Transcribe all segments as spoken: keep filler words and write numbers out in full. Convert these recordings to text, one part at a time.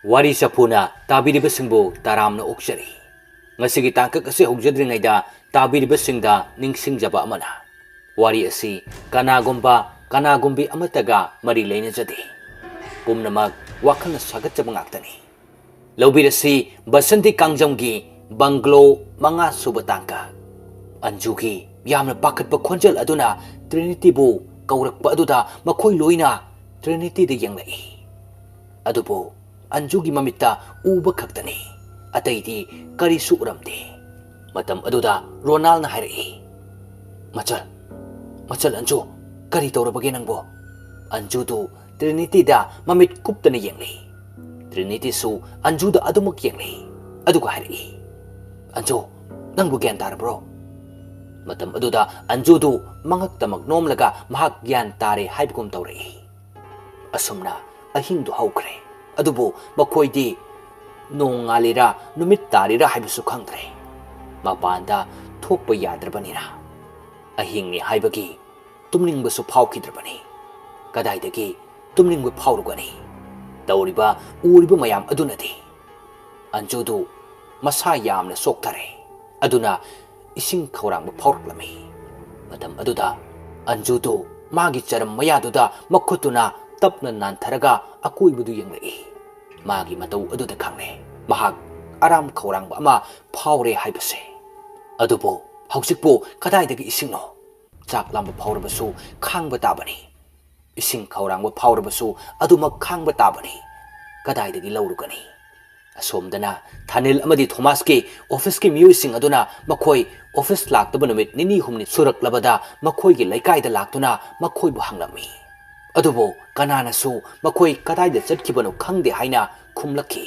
ꯋꯥꯔꯤ ꯆꯐꯨꯅ ꯇꯥꯕꯤꯔꯤꯕꯁꯤꯡꯕꯨ ꯇꯔꯥꯝꯅ ꯑꯣꯛꯆꯔꯤ꯫ ꯉꯁꯤꯒꯤ ꯇꯥꯡꯀꯛ ꯑꯁꯤ ꯍꯧꯖꯗ꯭ꯔꯤꯉꯩꯗ ꯇꯥꯕꯤꯔꯤꯕꯁꯤꯡꯗ ꯅꯤꯡꯁꯤꯡꯖꯕ ꯑꯃꯅ, ꯋꯥꯔꯤ ꯑꯁꯤ ꯀꯅꯥꯒꯨꯝꯕ ꯀꯅꯥꯒꯨꯝꯕꯤ ꯑꯃꯠꯇꯒ ꯃꯔꯤ ꯂꯩꯅꯖꯗꯦ꯫ ꯄꯨꯝꯅꯃꯛ ꯋꯥꯈꯜꯅ ꯁꯥꯒꯠꯆꯕ ꯉꯥꯛꯇꯅꯤ꯫ ꯂꯧꯕꯤꯔꯁꯤ ꯕꯁꯟꯇꯤ ꯀꯥꯡꯖꯝꯒꯤ ꯕꯪꯒ꯭ꯂꯣ ꯃꯉꯥ ꯁꯨꯕ ꯇꯥꯡꯀꯛ꯫ ꯑꯟꯖꯨꯒꯤ ꯌꯥꯝꯅ ꯄꯥꯈꯠꯄ ꯈꯣꯟꯖꯦꯜ ꯑꯗꯨꯅ ꯇ꯭ꯔꯤꯅꯤꯇꯤꯕꯨ ꯀꯧꯔꯛꯄ ꯑꯗꯨꯗ ꯃꯈꯣꯏ ꯂꯣꯏꯅ ꯇ꯭ꯔꯤꯅꯤꯇꯤꯗ ꯌꯦꯡꯂꯛꯏ꯫ ꯑꯗꯨꯕꯨ ꯑꯟꯖꯨꯒꯤ ꯃꯃꯤꯠꯇ ꯎꯕ ꯈꯛꯇꯅꯤ, ꯑꯇꯩꯗꯤ ꯀꯔꯤꯁꯨ ꯎꯔꯝꯗꯦ꯫ ꯃꯇꯝ ꯑꯗꯨꯗ ꯔꯣꯅꯥꯜꯅ ꯍꯥꯏꯔꯛꯏ, "ꯃꯆꯜ, ꯃꯆꯜ ꯑꯟꯖꯨ, ꯀꯔꯤ ꯇꯧꯔꯕꯒꯦ ꯅꯪꯕꯣ?" ꯑꯟꯖꯨꯗꯨ ꯇ꯭ꯔꯤꯅꯤꯇꯤꯗ ꯃꯃꯤꯠ ꯀꯨꯞꯇꯅ ꯌꯦꯡꯂꯤ꯫ ꯇ꯭ꯔꯤꯅꯤꯇꯤꯁꯨ ꯑꯟꯖꯨꯗ ꯑꯗꯨꯃꯛ ꯌꯦꯡꯂꯤ꯫ ꯑꯗꯨꯒ ꯍꯥꯏꯔꯛꯏ, "ꯑꯟꯖꯨ, ꯅꯪꯕꯨ ꯒ꯭ꯌꯥꯟ ꯇꯥꯔꯕ꯭ꯔꯣ?" ꯃꯇꯝ ꯑꯗꯨꯗ ꯑꯟꯖꯨꯗꯨ ꯃꯉꯛꯇꯃꯛ ꯅꯣꯝꯂꯒ ꯃꯍꯥꯛ ꯒ꯭ꯌꯥꯟ ꯇꯥꯔꯦ ꯍꯥꯏꯕꯒꯨꯝ ꯇꯧꯔꯛꯏ꯫ ꯑꯁꯨꯝꯅ ꯑꯍꯤꯡꯗꯨ ꯍꯧꯈ꯭ꯔꯦ꯫ ꯑꯗꯨꯕꯨ ꯃꯈꯣꯏꯗꯤ ꯅꯣꯡꯉꯥꯜꯂꯤꯔꯥ ꯅꯨꯃꯤꯠ ꯇꯥꯔꯤꯔꯥ ꯍꯥꯏꯕꯁꯨ ꯈꯪꯗ꯭ꯔꯦ꯫ ꯃꯄꯥꯟꯗ ꯊꯣꯛꯄ ꯌꯥꯗ꯭ꯔꯕꯅꯤꯅ ꯑꯍꯤꯡꯅꯤ ꯍꯥꯏꯕꯒꯤ ꯇꯨꯝꯅꯤꯡꯕꯁꯨ ꯐꯥꯎꯈꯤꯗ꯭ꯔꯕꯅꯤ꯫ ꯀꯗꯥꯏꯗꯒꯤ ꯇꯨꯝꯅꯤꯡꯕ ꯐꯥꯎꯔꯨꯒꯅꯤ? ꯇꯧꯔꯤꯕ, ꯎꯔꯤꯕ ꯃꯌꯥꯝ ꯑꯗꯨꯅꯗꯤ꯫ ꯑꯟꯖꯨꯗꯨ ꯃꯁꯥ ꯌꯥꯝꯅ ꯁꯣꯛꯊꯔꯦ꯫ ꯑꯗꯨꯅ ꯏꯁꯤꯡ ꯈꯧꯔꯥꯡꯕ ꯐꯥꯎꯔꯛꯂꯝꯃꯤ꯫ ꯃꯇꯝ ꯑꯗꯨꯗ ꯑꯟꯖꯨꯗꯨ ꯃꯥꯒꯤ ꯆꯔꯝ ꯃꯌꯥꯗꯨꯗ ꯃꯈꯨꯠꯇꯨꯅ ꯇꯞꯅ ꯅꯥꯟꯊꯔꯒ ꯑꯀꯣꯏꯕꯗꯨ ꯌꯦꯡꯂꯛꯏ꯫ ꯃꯥꯒꯤ ꯃꯇꯧ ꯑꯗꯨꯗ ꯈꯪꯂꯦ, ꯃꯍꯥꯛ ꯑꯔꯥꯝ ꯈꯧꯔꯥꯡꯕ ꯑꯃ ꯐꯥꯎꯔꯦ ꯍꯥꯏꯕꯁꯦ꯫ ꯑꯗꯨꯕꯨ ꯍꯧꯖꯤꯛꯄꯨ ꯀꯗꯥꯏꯗꯒꯤ ꯏꯁꯤꯡꯅꯣ? ꯆꯥꯛ ꯂꯥꯝꯕ ꯐꯥꯎꯔꯕꯁꯨ ꯈꯥꯡꯕ ꯇꯥꯕꯅꯤ꯫ ꯏꯁꯤꯡ ꯈꯧꯔꯥꯡꯕ ꯐꯥꯎꯔꯕꯁꯨ ꯑꯗꯨꯃꯛ ꯈꯥꯡꯕ ꯇꯥꯕꯅꯤ꯫ ꯀꯗꯥꯏꯗꯒꯤ ꯂꯧꯔꯨꯒꯅꯤ? ꯑꯁꯣꯝꯗꯅ ꯊꯥꯅꯤꯜ ꯑꯃꯗꯤ ꯊꯣꯃꯥꯁꯀꯤ ꯑꯣꯐꯤꯁꯀꯤ ꯃꯤꯑꯣꯏꯁꯤꯡ ꯑꯗꯨꯅ ꯃꯈꯣꯏ ꯑꯣꯐꯤꯁ ꯂꯥꯛꯇꯕ ꯅꯨꯃꯤꯠ ꯅꯤꯅꯤ ꯍꯨꯝꯅꯤ ꯁꯨꯔꯛꯂꯕꯗ ꯃꯈꯣꯏꯒꯤ ꯂꯩꯀꯥꯏꯗ ꯂꯥꯛꯇꯨꯅ ꯃꯈꯣꯏꯕꯨ ꯍꯪꯂꯝꯃꯤ꯫ ꯑꯗꯨꯕꯨ ꯀꯅꯥꯅꯁꯨ ꯃꯈꯣꯏ ꯀꯗꯥꯏꯗ ꯆꯠꯈꯤꯕꯅꯣ ꯈꯪꯗꯦ ꯍꯥꯏꯅ ꯈꯨꯝꯂꯛꯈꯤ꯫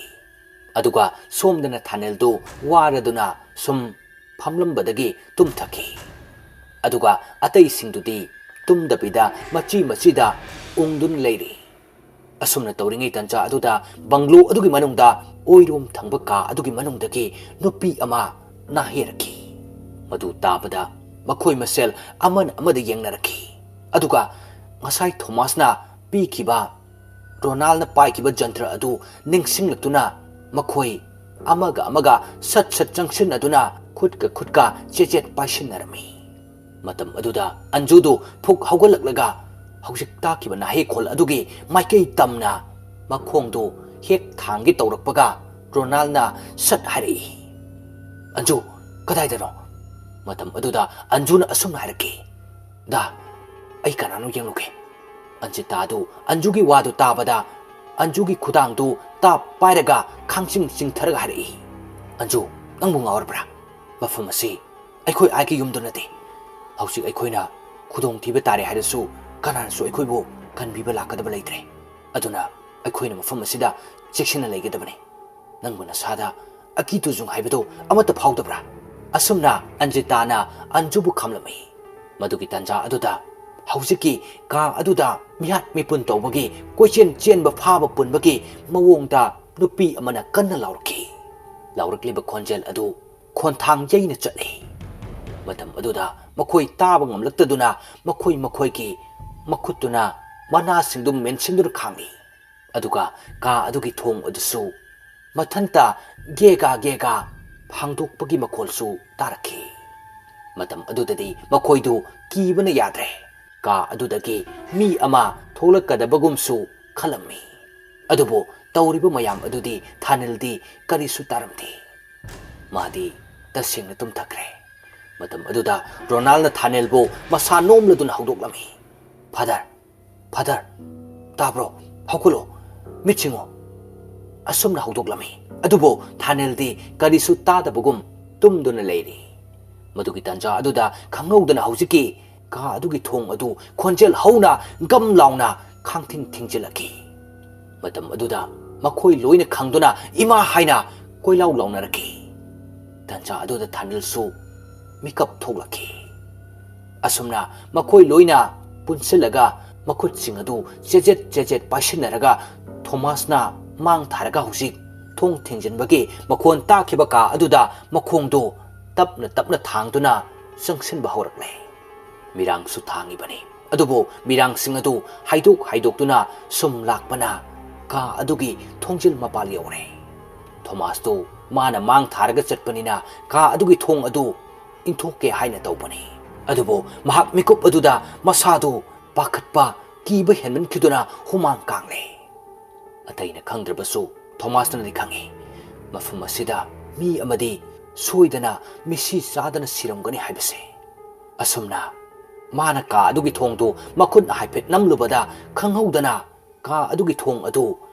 ꯑꯗꯨꯒ ꯁꯣꯝꯗꯅ ꯊꯥꯅꯤꯜꯗꯨ ꯋꯥꯔꯗꯨꯅ ꯁꯨꯝ ꯐꯝꯂꯝꯕꯗꯒꯤ ꯇꯨꯝꯊꯈꯤ꯫ ꯑꯗꯨꯒ ꯑꯇꯩꯁꯤꯡꯗꯨꯗꯤ ꯇꯨꯝꯗꯕꯤꯗ ꯃꯆꯤ ꯃꯆꯤꯗ ꯎꯪꯗꯨꯅ ꯂꯩꯔꯤ꯫ ꯑꯁꯨꯝꯅ ꯇꯧꯔꯤꯉꯩ ꯇꯟꯖꯥ ꯑꯗꯨꯗ ꯕꯪꯒ꯭ꯂꯣ ꯑꯗꯨꯒꯤ ꯃꯅꯨꯡꯗ ꯑꯣꯏꯔꯣꯝ ꯊꯪꯕ ꯀꯥ ꯑꯗꯨꯒꯤ ꯃꯅꯨꯡꯗꯒꯤ ꯅꯨꯄꯤ ꯑꯃ ꯅꯥꯍꯦꯔꯛꯈꯤ꯫ ꯃꯗꯨ ꯇꯥꯕꯗ ꯃꯈꯣꯏ ꯃꯁꯦꯜ ꯑꯃꯅ ꯑꯃꯗ ꯌꯦꯡꯅꯔꯛꯈꯤ꯫ ꯑꯗꯨꯒ ꯉꯁꯥꯏ ꯊꯣꯃꯥꯁꯅ ꯄꯤꯈꯤꯕ ꯔꯣꯅꯥꯜꯅ ꯄꯥꯏꯈꯤꯕ ꯖꯟꯇ꯭ꯔ ꯑꯗꯨ ꯅꯤꯡꯁꯤꯡꯂꯛꯇꯨꯅ ꯃꯈꯣꯏ ꯑꯃꯒ ꯑꯃꯒ ꯁꯠ ꯁꯠ ꯆꯪꯁꯤꯟꯅꯗꯨꯅ ꯈꯨꯠꯀ ꯈꯨꯠꯀ ꯆꯦꯆꯦꯠ ꯄꯥꯏꯁꯤꯟꯅꯔꯝꯃꯤ꯫ ꯃꯇꯝ ꯑꯗꯨꯗ ꯑꯟꯖꯨꯗꯨ ꯐꯨꯛ ꯍꯧꯒꯠꯂꯛꯂꯒ ꯍꯧꯖꯤꯛ ꯇꯥꯈꯤꯕ ꯅꯥꯍꯩꯈꯣꯜ ꯑꯗꯨꯒꯤ ꯃꯥꯏꯀꯩ ꯇꯝꯅ ꯃꯈꯣꯡꯗꯨ ꯍꯦꯛ ꯊꯥꯡꯒꯦ ꯇꯧꯔꯛꯄꯒ ꯔꯣꯅꯥꯜꯅ ꯁꯠ ꯍꯥꯏꯔꯛꯏ, "ꯑꯟꯖꯨ, ꯀꯗꯥꯏꯗꯅꯣ?" ꯃꯇꯝ ꯑꯗꯨꯗ ꯑꯟꯖꯨꯅ ꯑꯁꯨꯝꯅ ꯍꯥꯏꯔꯛꯈꯤ, "ꯗꯥ, ꯑꯩ ꯀꯅꯥꯅꯣ ꯌꯦꯡꯂꯨꯒꯦ꯫" ꯑꯟꯖꯤꯇꯥꯗꯨ ꯑꯟꯖꯨꯒꯤ ꯋꯥꯗꯨ ꯇꯥꯕꯗ ꯑꯟꯖꯨꯒꯤ ꯈꯨꯗꯥꯡꯗꯨ ꯇꯥꯞ ꯄꯥꯏꯔꯒ ꯈꯥꯡꯆꯤꯡ ꯆꯤꯡꯊꯔꯒ ꯍꯥꯏꯔꯛꯏ, "ꯑꯟꯖꯨ, ꯅꯪꯕꯨ ꯉꯥꯎꯔꯕ꯭ꯔꯥ? ꯃꯐꯝ ꯑꯁꯤ ꯑꯩꯈꯣꯏ ꯑꯥꯏꯒꯤ ꯌꯨꯝꯗꯨ ꯅꯠꯇꯦ꯫ ꯍꯧꯖꯤꯛ ꯑꯩꯈꯣꯏꯅ ꯈꯨꯗꯣꯡꯊꯤꯕ ꯇꯥꯔꯦ ꯍꯥꯏꯔꯁꯨ ꯀꯅꯥꯅꯁꯨ ꯑꯩꯈꯣꯏꯕꯨ ꯀꯟꯕꯤꯕ ꯂꯥꯛꯀꯗꯕ ꯂꯩꯇ꯭ꯔꯦ꯫ ꯑꯗꯨꯅ ꯑꯩꯈꯣꯏꯅ ꯃꯐꯝ ꯑꯁꯤꯗ ꯆꯦꯛꯁꯤꯟꯅ ꯂꯩꯒꯗꯕꯅꯤ꯫ ꯅꯪꯕꯨ ꯅꯁꯥꯗ ꯑꯀꯤ ꯇꯨꯖꯨꯡ ꯍꯥꯏꯕꯗꯨ ꯑꯃꯠꯇ ꯐꯥꯎꯗꯕ꯭ꯔꯥ?" ꯑꯁꯨꯝꯅ ꯑꯟꯖꯤꯇꯥꯅ ꯑꯟꯖꯨꯕꯨ ꯈꯝꯂꯝꯃꯤ꯫ ꯃꯗꯨꯒꯤ ꯇꯥꯟꯖꯥ ꯑꯗꯨꯗ ꯍꯧꯖꯤꯛꯀꯤ ꯀꯥ ꯑꯗꯨꯗ ꯃꯤꯍꯥꯠ ꯃꯤꯄꯨꯟ ꯇꯧꯕꯒꯤ ꯀꯣꯏꯆꯦꯟ ꯆꯦꯟꯕ ꯐꯥꯕ ꯄꯨꯟꯕꯒꯤ ꯃꯑꯣꯡꯗ ꯅꯨꯄꯤ ꯑꯃꯅ ꯀꯟꯅ ꯂꯥꯎꯔꯛꯈꯤ꯫ ꯂꯥꯎꯔꯛꯂꯤꯕ ꯈꯣꯟꯖꯦꯜ ꯑꯗꯨ ꯈꯣꯟꯊꯥꯡ ꯌꯩꯅ ꯆꯠꯂꯤ꯫ ꯃꯇꯝ ꯑꯗꯨꯗ ꯃꯈꯣꯏ ꯇꯥꯕ ꯉꯝꯂꯛꯇꯗꯨꯅ ꯃꯈꯣꯏ ꯃꯈꯣꯏꯒꯤ ꯃꯈꯨꯠꯇꯨꯅ ꯃꯅꯥꯁꯤꯡꯗꯨ ꯃꯦꯟꯁꯤꯟꯗꯨꯅ ꯈꯥꯡꯂꯤ꯫ ꯑꯗꯨꯒ ꯀꯥ ꯑꯗꯨꯒꯤ ꯊꯣꯡ ꯑꯗꯨꯁꯨ ꯃꯊꯟꯇ ꯒꯦꯒꯥ ꯒꯦꯒꯥ ꯍꯥꯡꯗꯣꯛꯄꯒꯤ ꯃꯈꯣꯜꯁꯨ ꯇꯥꯔꯛꯈꯤ꯫ ꯃꯇꯝ ꯑꯗꯨꯗꯗꯤ ꯃꯈꯣꯏꯗꯨ ꯀꯤꯕꯅ ꯌꯥꯗ꯭ꯔꯦ꯫ ꯀꯥ ꯑꯗꯨꯗꯒꯤ ꯃꯤ ꯑꯃ ꯊꯣꯛꯂꯛꯀꯗꯕꯒꯨꯝꯁꯨ ꯈꯜꯂꯝꯃꯤ꯫ ꯑꯗꯨꯕꯨ ꯇꯧꯔꯤꯕ ꯃꯌꯥꯝ ꯑꯗꯨꯗꯤ ꯊꯥꯅꯤꯜꯗꯤ ꯀꯔꯤꯁꯨ ꯇꯥꯔꯝꯗꯦ꯫ ꯃꯥꯗꯤ ꯇꯁꯦꯡꯅ ꯇꯨꯝꯊꯈ꯭ꯔꯦ꯫ ꯃꯇꯝ ꯑꯗꯨꯗ ꯔꯣꯅꯥꯜꯅ ꯊꯥꯅꯤꯜꯕꯨ ꯃꯁꯥ ꯅꯣꯝꯂꯗꯨꯅ ꯍꯧꯗꯣꯛꯂꯝꯃꯤ꯫ "ꯐꯥꯗꯔ, ꯐꯥꯗꯔ, ꯇꯥꯕ꯭ꯔꯣ? ꯍꯧꯒꯠꯂꯣ, ꯃꯤꯠ ꯁꯤꯡꯉꯣ꯫" ꯑꯁꯨꯝꯅ ꯍꯧꯗꯣꯛꯂꯝꯃꯤ꯫ ꯑꯗꯨꯕꯨ ꯊꯥꯅꯤꯜꯗꯤ ꯀꯔꯤꯁꯨ ꯇꯥꯗꯕꯒꯨꯝ ꯇꯨꯝꯗꯨꯅ ꯂꯩꯔꯤ꯫ ꯃꯗꯨꯒꯤ ꯇꯥꯟꯖꯥ ꯑꯗꯨꯗ ꯈꯪꯍꯧꯗꯅ ꯍꯧꯖꯤꯛꯀꯤ ꯀꯥ ꯑꯗꯨꯒꯤ ꯊꯣꯡ ꯑꯗꯨ ꯈꯣꯟꯖꯦꯜ ꯍꯧꯅ ꯒꯝ ꯂꯥꯎꯅ ꯈꯥꯡꯊꯤꯡ ꯊꯤꯡꯖꯤꯜꯂꯛꯈꯤ꯫ ꯃꯇꯝ ꯑꯗꯨꯗ ꯃꯈꯣꯏ ꯂꯣꯏꯅ ꯈꯪꯗꯨꯅ "ꯏꯃꯥ" ꯍꯥꯏꯅ ꯀꯣꯏꯂꯥꯎ ꯂꯥꯎꯅꯔꯛꯈꯤ꯫ ꯇꯥꯟꯖꯥ ꯑꯗꯨꯗ ꯊꯥꯅꯤꯜꯁꯨ ꯃꯤꯀꯞ ꯊꯣꯛꯂꯛꯈꯤ꯫ ꯑꯁꯨꯝꯅ ꯃꯈꯣꯏ ꯂꯣꯏꯅ ꯄꯨꯟꯁꯤꯜꯂꯒ ꯃꯈꯨꯠꯁꯤꯡ ꯑꯗꯨ ꯆꯦꯖꯦꯠ ꯆꯦꯖꯦꯠ ꯄꯥꯏꯁꯤꯟꯅꯔꯒ ꯊꯣꯃꯥꯁꯅ ꯃꯥꯡ ꯊꯥꯔꯒ ꯍꯧꯖꯤꯛ ꯊꯣꯡ ꯊꯤꯡꯖꯤꯟꯕꯒꯤ ꯃꯈꯣꯟ ꯇꯥꯈꯤꯕ ꯀꯥ ꯑꯗꯨꯗ ꯃꯈꯣꯡꯗꯨ ꯇꯞꯅ ꯇꯞꯅ ꯊꯥꯡꯗꯨꯅ ꯆꯪꯁꯤꯟꯕ ꯍꯧꯔꯛꯂꯦ꯫ ꯃꯤꯔꯥꯡꯁꯨ ꯊꯥꯡꯉꯤꯕꯅꯤ꯫ ꯑꯗꯨꯕꯨ ꯃꯤꯔꯥꯡꯁꯤꯡ ꯑꯗꯨ ꯍꯥꯏꯗꯣꯛ ꯍꯥꯏꯗꯣꯛꯇꯨꯅ ꯁꯨꯝ ꯂꯥꯛꯄꯅ ꯀꯥ ꯑꯗꯨꯒꯤ ꯊꯣꯡꯖꯤꯜ ꯃꯄꯥꯜ ꯌꯧꯔꯦ꯫ ꯊꯣꯃꯥꯁꯇꯨ ꯃꯥꯅ ꯃꯥꯡ ꯊꯥꯔꯒ ꯆꯠꯄꯅꯤꯅ ꯀꯥ ꯑꯗꯨꯒꯤ ꯊꯣꯡ ꯑꯗꯨ ꯏꯟꯊꯣꯛꯀꯦ ꯍꯥꯏꯅ ꯇꯧꯕꯅꯤ꯫ ꯑꯗꯨꯕꯨ ꯃꯍꯥꯛ ꯃꯤꯀꯨꯞ ꯑꯗꯨꯗ ꯃꯁꯥꯗꯨ ꯄꯥꯈꯠꯄ, ꯀꯤꯕ ꯍꯦꯟꯃꯟꯈꯤꯗꯨꯅ ꯍꯨꯃꯥꯡ ꯀꯥꯡꯂꯦ꯫ ꯑꯇꯩꯅ ꯈꯪꯗ꯭ꯔꯕꯁꯨ ꯊꯣꯃꯥꯁꯅꯗꯤ ꯈꯪꯏ, ꯃꯐꯝ ꯑꯁꯤꯗ ꯃꯤ ꯑꯃꯗꯤ ꯁꯣꯏꯗꯅ ꯃꯤꯁꯤ ꯆꯥꯗꯅ ꯁꯤꯔꯝꯒꯅꯤ ꯍꯥꯏꯕꯁꯦ꯫ ꯑꯁꯨꯝꯅ ꯃꯥꯅ ꯀꯥ ꯑꯗꯨꯒꯤ ꯊꯣꯡꯗꯨ ꯃꯈꯨꯠꯅ ꯍꯥꯏꯐꯦꯠ ꯅꯝꯂꯨꯕꯗ ꯈꯪꯍꯧꯗꯅ ꯀꯥ ꯑꯗꯨꯒꯤ ꯊꯣꯡ ꯑꯗꯨ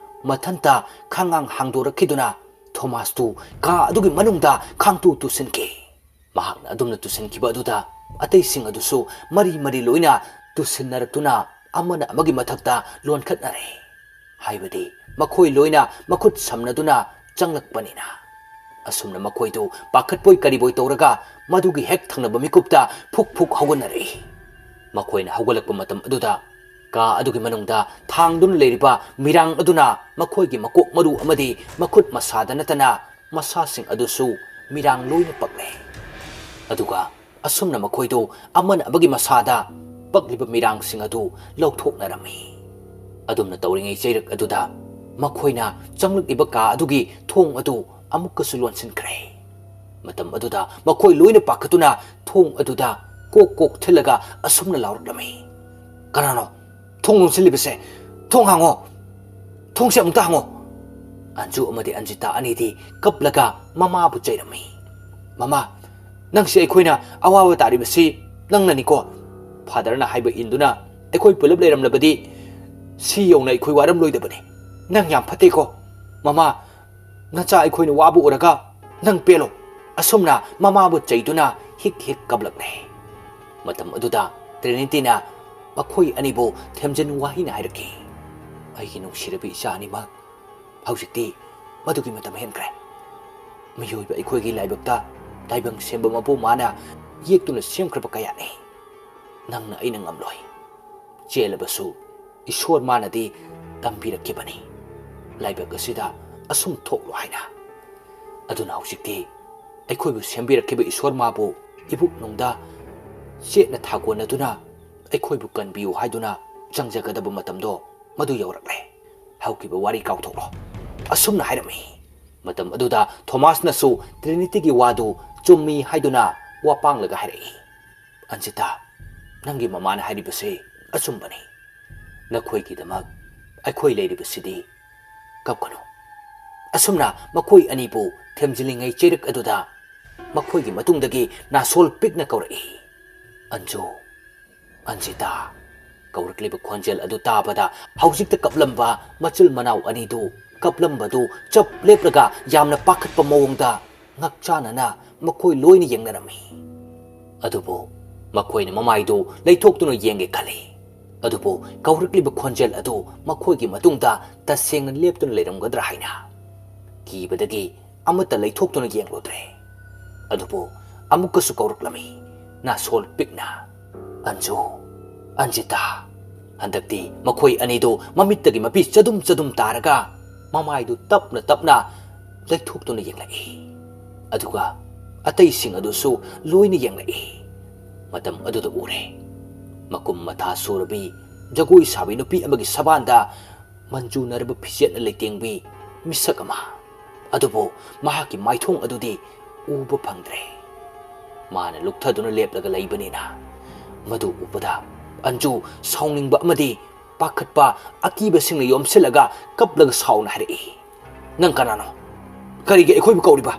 ꯃꯊꯟꯇ ꯈꯪꯉꯥꯡ ꯍꯥꯡꯗꯣꯔꯛꯈꯤꯗꯨꯅ ꯊꯣꯃꯥꯁꯇꯨ ꯀꯥ ꯑꯗꯨꯒꯤ ꯃꯅꯨꯡꯗ ꯈꯥꯡꯇꯨ ꯇꯨꯁꯤꯟꯈꯤ꯫ ꯃꯍꯥꯛꯅ ꯑꯗꯨꯝꯅ ꯇꯨꯁꯤꯟꯈꯤꯕ ꯑꯗꯨꯗ ꯑꯇꯩꯁꯤꯡ ꯑꯗꯨꯁꯨ ꯃꯔꯤ ꯃꯔꯤ ꯂꯣꯏꯅ ꯇꯨꯁꯤꯟꯅꯔꯛꯇꯨꯅ ꯑꯃꯅ ꯑꯃꯒꯤ ꯃꯊꯛꯇ ꯂꯣꯟꯈꯠꯅꯔꯦ꯫ ꯍꯥꯏꯕꯗꯤ ꯃꯈꯣꯏ ꯂꯣꯏꯅ ꯃꯈꯨꯠ ꯁꯝꯅꯗꯨꯅ ꯆꯪꯂꯛꯄꯅꯤꯅ꯫ ꯑꯁꯨꯝꯅ ꯃꯈꯣꯏꯗꯨ ꯄꯥꯈꯠꯄꯣꯏ ꯀꯔꯤꯕꯣꯏ ꯇꯧꯔꯒ ꯃꯗꯨꯒꯤ ꯍꯦꯛ ꯊꯪꯅꯕ ꯃꯤꯀꯨꯞꯇ ꯐꯨꯛ ꯐꯨꯛ ꯍꯧꯒꯠꯅꯔꯛꯏ꯫ ꯃꯈꯣꯏꯅ ꯍꯧꯒꯠꯂꯛꯄ ꯃꯇꯝ ꯑꯗꯨꯗ ꯀꯥ ꯑꯗꯨꯒꯤ ꯃꯅꯨꯡꯗ ꯊꯥꯡꯗꯨꯅ ꯂꯩꯔꯤꯕ ꯃꯤꯔꯥꯡ ꯑꯗꯨꯅ ꯃꯈꯣꯏꯒꯤ ꯃꯀꯣꯛ ꯃꯔꯨ ꯑꯃꯗꯤ ꯃꯈꯨꯠ ꯃꯁꯥꯗ ꯅꯠꯇꯅ ꯃꯁꯥꯁꯤꯡ ꯑꯗꯨꯁꯨ ꯃꯤꯔꯥꯡ ꯂꯣꯏꯅ ꯄꯛꯂꯦ꯫ ꯑꯗꯨꯒ ꯑꯁꯨꯝꯅ ꯃꯈꯣꯏꯗꯨ ꯑꯃꯅ ꯑꯃꯒꯤ ꯃꯁꯥꯗ ꯄꯛꯂꯤꯕ ꯃꯤꯔꯥꯡꯁꯤꯡ ꯑꯗꯨ ꯂꯧꯊꯣꯛꯅꯔꯝꯃꯤ꯫ ꯑꯗꯨꯝꯅ ꯇꯧꯔꯤꯉꯩ ꯆꯩꯔꯛ ꯑꯗꯨꯗ ꯃꯈꯣꯏꯅ ꯆꯪꯂꯛꯂꯤꯕ ꯀꯥ ꯑꯗꯨꯒꯤ ꯊꯣꯡ ꯑꯗꯨ ꯑꯃꯨꯛꯀꯁꯨ ꯂꯣꯟꯁꯤꯟꯈ꯭ꯔꯦ꯫ ꯃꯇꯝ ꯑꯗꯨꯗ ꯃꯈꯣꯏ ꯂꯣꯏꯅ ꯄꯥꯈꯠꯇꯨꯅ ꯊꯣꯡ ꯑꯗꯨꯗ ꯀꯣꯛ ꯀꯣꯛ ꯊꯤꯜꯂꯒ ꯑꯁꯨꯝꯅ ꯂꯥꯎꯔꯛꯂꯝꯃꯤ, "ꯀꯅꯥꯅꯣ ꯊꯣꯡ ꯂꯣꯟꯁꯤꯜꯂꯤꯕꯁꯦ? ꯊꯣꯡ ꯍꯥꯡꯉꯣ! ꯊꯣꯡꯁꯦ ꯑꯃꯨꯛꯇ ꯍꯥꯡꯉꯣ!" ꯑꯟꯖꯨ ꯑꯃꯗꯤ ꯑꯟꯖꯤꯇꯥ ꯑꯅꯤꯗꯤ ꯀꯞꯂꯒ ꯃꯃꯥꯕꯨ ꯆꯩꯔꯝꯃꯤ꯫ "ꯃꯃꯥ, ꯅꯪꯁꯦ ꯑꯩꯈꯣꯏꯅ ꯑꯋꯥꯕ ꯇꯥꯔꯤꯕꯁꯤ ꯅꯪꯅꯅꯤꯀꯣ꯫ ꯐꯥꯗꯔꯅ ꯍꯥꯏꯕ ꯏꯟꯗꯨꯅ ꯑꯩꯈꯣꯏ ꯄꯨꯂꯞ ꯂꯩꯔꯝꯂꯕꯗꯤ ꯁꯤ ꯌꯧꯅ ꯑꯩꯈꯣꯏ ꯋꯥꯔꯝꯂꯣꯏꯗꯕꯅꯤ꯫ ꯅꯪ ꯌꯥꯝ ꯐꯠꯇꯦꯀꯣ꯫ ꯃꯃꯥ, ꯅꯆꯥ ꯑꯩꯈꯣꯏꯅ ꯋꯥꯕ ꯎꯔꯒ ꯅꯪ ꯄꯦꯜꯂꯣ꯫" ꯑꯁꯨꯝꯅ ꯃꯃꯥꯕꯨ ꯆꯩꯗꯨꯅ ꯍꯤꯛ ꯍꯤꯛ ꯀꯞꯂꯛꯂꯦ꯫ ꯃꯇꯝ ꯑꯗꯨꯗ ꯇ꯭ꯔꯤꯅꯤꯇꯤꯅ ꯃꯈꯣꯏ ꯑꯅꯤꯕꯨ ꯊꯦꯝꯖꯤꯟ ꯋꯥꯍꯩꯅ ꯍꯥꯏꯔꯛꯈꯤ, "ꯑꯩꯒꯤ ꯅꯨꯡꯁꯤꯔꯕꯤ ꯏꯆꯥ ꯑꯅꯤꯃꯛ, ꯍꯧꯖꯤꯛꯇꯤ ꯃꯗꯨꯒꯤ ꯃꯇꯝ ꯍꯦꯟꯈ꯭ꯔꯦ꯫ ꯃꯤꯑꯣꯏꯕ ꯑꯩꯈꯣꯏꯒꯤ ꯂꯥꯏꯕꯛꯇ ꯇꯥꯏꯕꯪ ꯁꯦꯝꯕ ꯃꯄꯨ ꯃꯥꯅ ꯌꯦꯛꯇꯨꯅ ꯁꯦꯝꯈ꯭ꯔꯕ ꯀꯌꯥꯅꯤ꯫ ꯅꯪꯅ ꯑꯩꯅ ꯉꯝꯂꯣꯏ꯫ ꯆꯦꯜꯂꯕꯁꯨ ꯏꯁꯣꯔ ꯃꯥꯅꯗꯤ ꯇꯝꯕꯤꯔꯛꯈꯤꯕꯅꯤ ꯂꯥꯏꯕꯛ ꯑꯁꯤꯗ ꯑꯁꯨꯝ ꯊꯣꯛꯂꯣ ꯍꯥꯏꯅ꯫ ꯑꯗꯨꯅ ꯍꯧꯖꯤꯛꯇꯤ ꯑꯩꯈꯣꯏꯕꯨ ꯁꯦꯝꯕꯤꯔꯛꯈꯤꯕ ꯏꯁꯣꯔ ꯃꯥꯕꯨ ꯏꯕꯨꯛꯅꯨꯡꯗ ꯆꯦꯠꯅ ꯊꯥꯒꯣꯟꯅꯗꯨꯅ ꯑꯩꯈꯣꯏꯕꯨ ꯀꯟꯕꯤꯌꯨ ꯍꯥꯏꯗꯨꯅ ꯆꯪꯖꯒꯗꯕ ꯃꯇꯝꯗꯣ ꯃꯗꯨ ꯌꯧꯔꯛꯂꯦ꯫ ꯍꯧꯈꯤꯕ ꯋꯥꯔꯤ ꯀꯥꯎꯊꯣꯛꯂꯣ꯫ ꯑꯁꯨꯝꯅ ꯍꯥꯏꯔꯝꯃꯤ꯫ ꯃꯇꯝ ꯑꯗꯨꯗ ꯊꯣꯃꯥꯁꯅꯁꯨ ꯇ꯭ꯔꯤꯅꯤꯇꯤꯒꯤ ꯋꯥꯗꯨ ꯆꯨꯝꯃꯤ ꯍꯥꯏꯗꯨꯅ ꯋꯥ ꯄꯥꯡꯂꯒ ꯍꯥꯏꯔꯛꯏ꯫ "ꯑꯟꯖꯤꯇꯥ, ꯅꯪꯒꯤ ꯃꯃꯥꯅ ꯍꯥꯏꯔꯤꯕꯁꯤ ꯑꯆꯨꯝꯕꯅꯤ꯫ ꯅꯈꯣꯏꯒꯤꯗꯃꯛ ꯑꯩꯈꯣꯏ ꯂꯩꯔꯤꯕꯁꯤꯗꯤ ꯀꯞꯀꯅꯨ꯫" ꯑꯁꯨꯝꯅ ꯃꯈꯣꯏ ꯑꯅꯤꯕꯨ ꯊꯦꯝꯖꯤꯜꯂꯤꯉꯩ ꯆꯩꯔꯛ ꯑꯗꯨꯗ ꯃꯈꯣꯏꯒꯤ ꯃꯇꯨꯡꯗꯒꯤ ꯅꯥꯁꯣꯜ ꯄꯤꯛꯅ ꯀꯧꯔꯛꯏ, "ꯑꯟꯖꯨ, ꯑꯟꯖꯤꯇꯥ!" ꯀꯧꯔꯛꯂꯤꯕ ꯈꯣꯟꯖꯦꯜ ꯑꯗꯨ ꯇꯥꯕꯗ ꯍꯧꯖꯤꯛꯇ ꯀꯞꯂꯝꯕ ꯃꯆꯤꯜ ꯃꯅꯥꯎ ꯑꯅꯤꯗꯨ ꯀꯞꯂꯝꯕꯗꯨ ꯆꯞ ꯂꯦꯞꯂꯒ ꯌꯥꯝꯅ ꯄꯥꯈꯠꯄ ꯃꯑꯣꯡꯗ ꯉꯛꯆꯥꯅꯅ ꯃꯈꯣꯏ ꯂꯣꯏꯅ ꯌꯦꯡꯅꯔꯝꯃꯤ꯫ ꯑꯗꯨꯕꯨ ꯃꯈꯣꯏꯅ ꯃꯃꯥꯏꯗꯨ ꯂꯩꯊꯣꯛꯇꯨꯅ ꯌꯦꯡꯒꯦ ꯈꯜꯂꯤ꯫ ꯑꯗꯨꯕꯨ ꯀꯧꯔꯛꯂꯤꯕ ꯈꯣꯟꯖꯦꯜ ꯑꯗꯨ ꯃꯈꯣꯏꯒꯤ ꯃꯇꯨꯡꯗ ꯇꯁꯦꯡꯅ ꯂꯦꯞꯇꯨꯅ ꯂꯩꯔꯝꯒꯗ꯭ꯔꯥ ꯍꯥꯏꯅ ꯀꯤꯕꯗꯒꯤ ꯑꯃꯠꯇ ꯂꯩꯊꯣꯛꯇꯨꯅ ꯌꯦꯡꯂꯨꯗ꯭ꯔꯦ꯫ ꯑꯗꯨꯕꯨ ꯑꯃꯨꯛꯀꯁꯨ ꯀꯧꯔꯛꯂꯝꯃꯤ, ꯅꯥꯁꯣꯜ ꯄꯤꯛꯅ, "ꯑꯟꯖꯨ, ꯑꯟꯖꯤꯇꯥ!" ꯍꯟꯗꯛꯇꯤ ꯃꯈꯣꯏ ꯑꯅꯤꯗꯨ ꯃꯃꯤꯠꯇꯒꯤ ꯃꯄꯤ ꯆꯗꯨꯝ ꯆꯗꯨꯝ ꯇꯥꯔꯒ ꯃꯃꯥꯏꯗꯨ ꯇꯞꯅ ꯇꯞꯅ ꯂꯩꯊꯣꯛꯇꯨꯅ ꯌꯦꯡꯂꯛꯏ꯫ ꯑꯗꯨꯒ ꯑꯇꯩꯁꯤꯡ ꯑꯗꯨꯁꯨ ꯂꯣꯏꯅ ꯌꯦꯡꯂꯛꯏ꯫ ꯃꯇꯝ ꯑꯗꯨꯗ ꯎꯔꯦ, ꯃꯀꯨꯝ ꯃꯊꯥ ꯁꯨꯔꯕꯤ ꯖꯒꯣꯏ ꯁꯥꯕꯤ ꯅꯨꯄꯤ ꯑꯃꯒꯤ ꯁꯕꯥꯟꯗ ꯃꯟꯖꯨꯅꯔꯕ ꯐꯤꯖꯦꯠꯅ ꯂꯩꯇꯦꯡꯕꯤ ꯃꯤꯁꯛ ꯑꯃ꯫ ꯑꯗꯨꯕꯨ ꯃꯍꯥꯛꯀꯤ ꯃꯥꯏꯊꯣꯡ ꯑꯗꯨꯗꯤ ꯎꯕ ꯐꯪꯗ꯭ꯔꯦ꯫ ꯃꯥꯅ ꯂꯨꯞꯊꯗꯨꯅ ꯂꯦꯞꯂꯒ ꯂꯩꯕꯅꯤꯅ ꯃꯗꯨ ꯎꯕꯗ ꯑꯟꯖꯨ ꯁꯥꯎꯅꯤꯡꯕ ꯑꯃꯗꯤ ꯄꯥꯈꯠꯄ, ꯑꯀꯤꯕꯁꯤꯡꯅ ꯌꯣꯝꯁꯤꯜꯂꯒ ꯀꯞꯂꯒ ꯁꯥꯎꯅ ꯍꯥꯏꯔꯛꯏ, "ꯅꯪ ꯀꯅꯥꯅꯣ? ꯀꯔꯤꯒꯤ ꯑꯩꯈꯣꯏꯕꯨ ꯀꯧꯔꯤꯕ?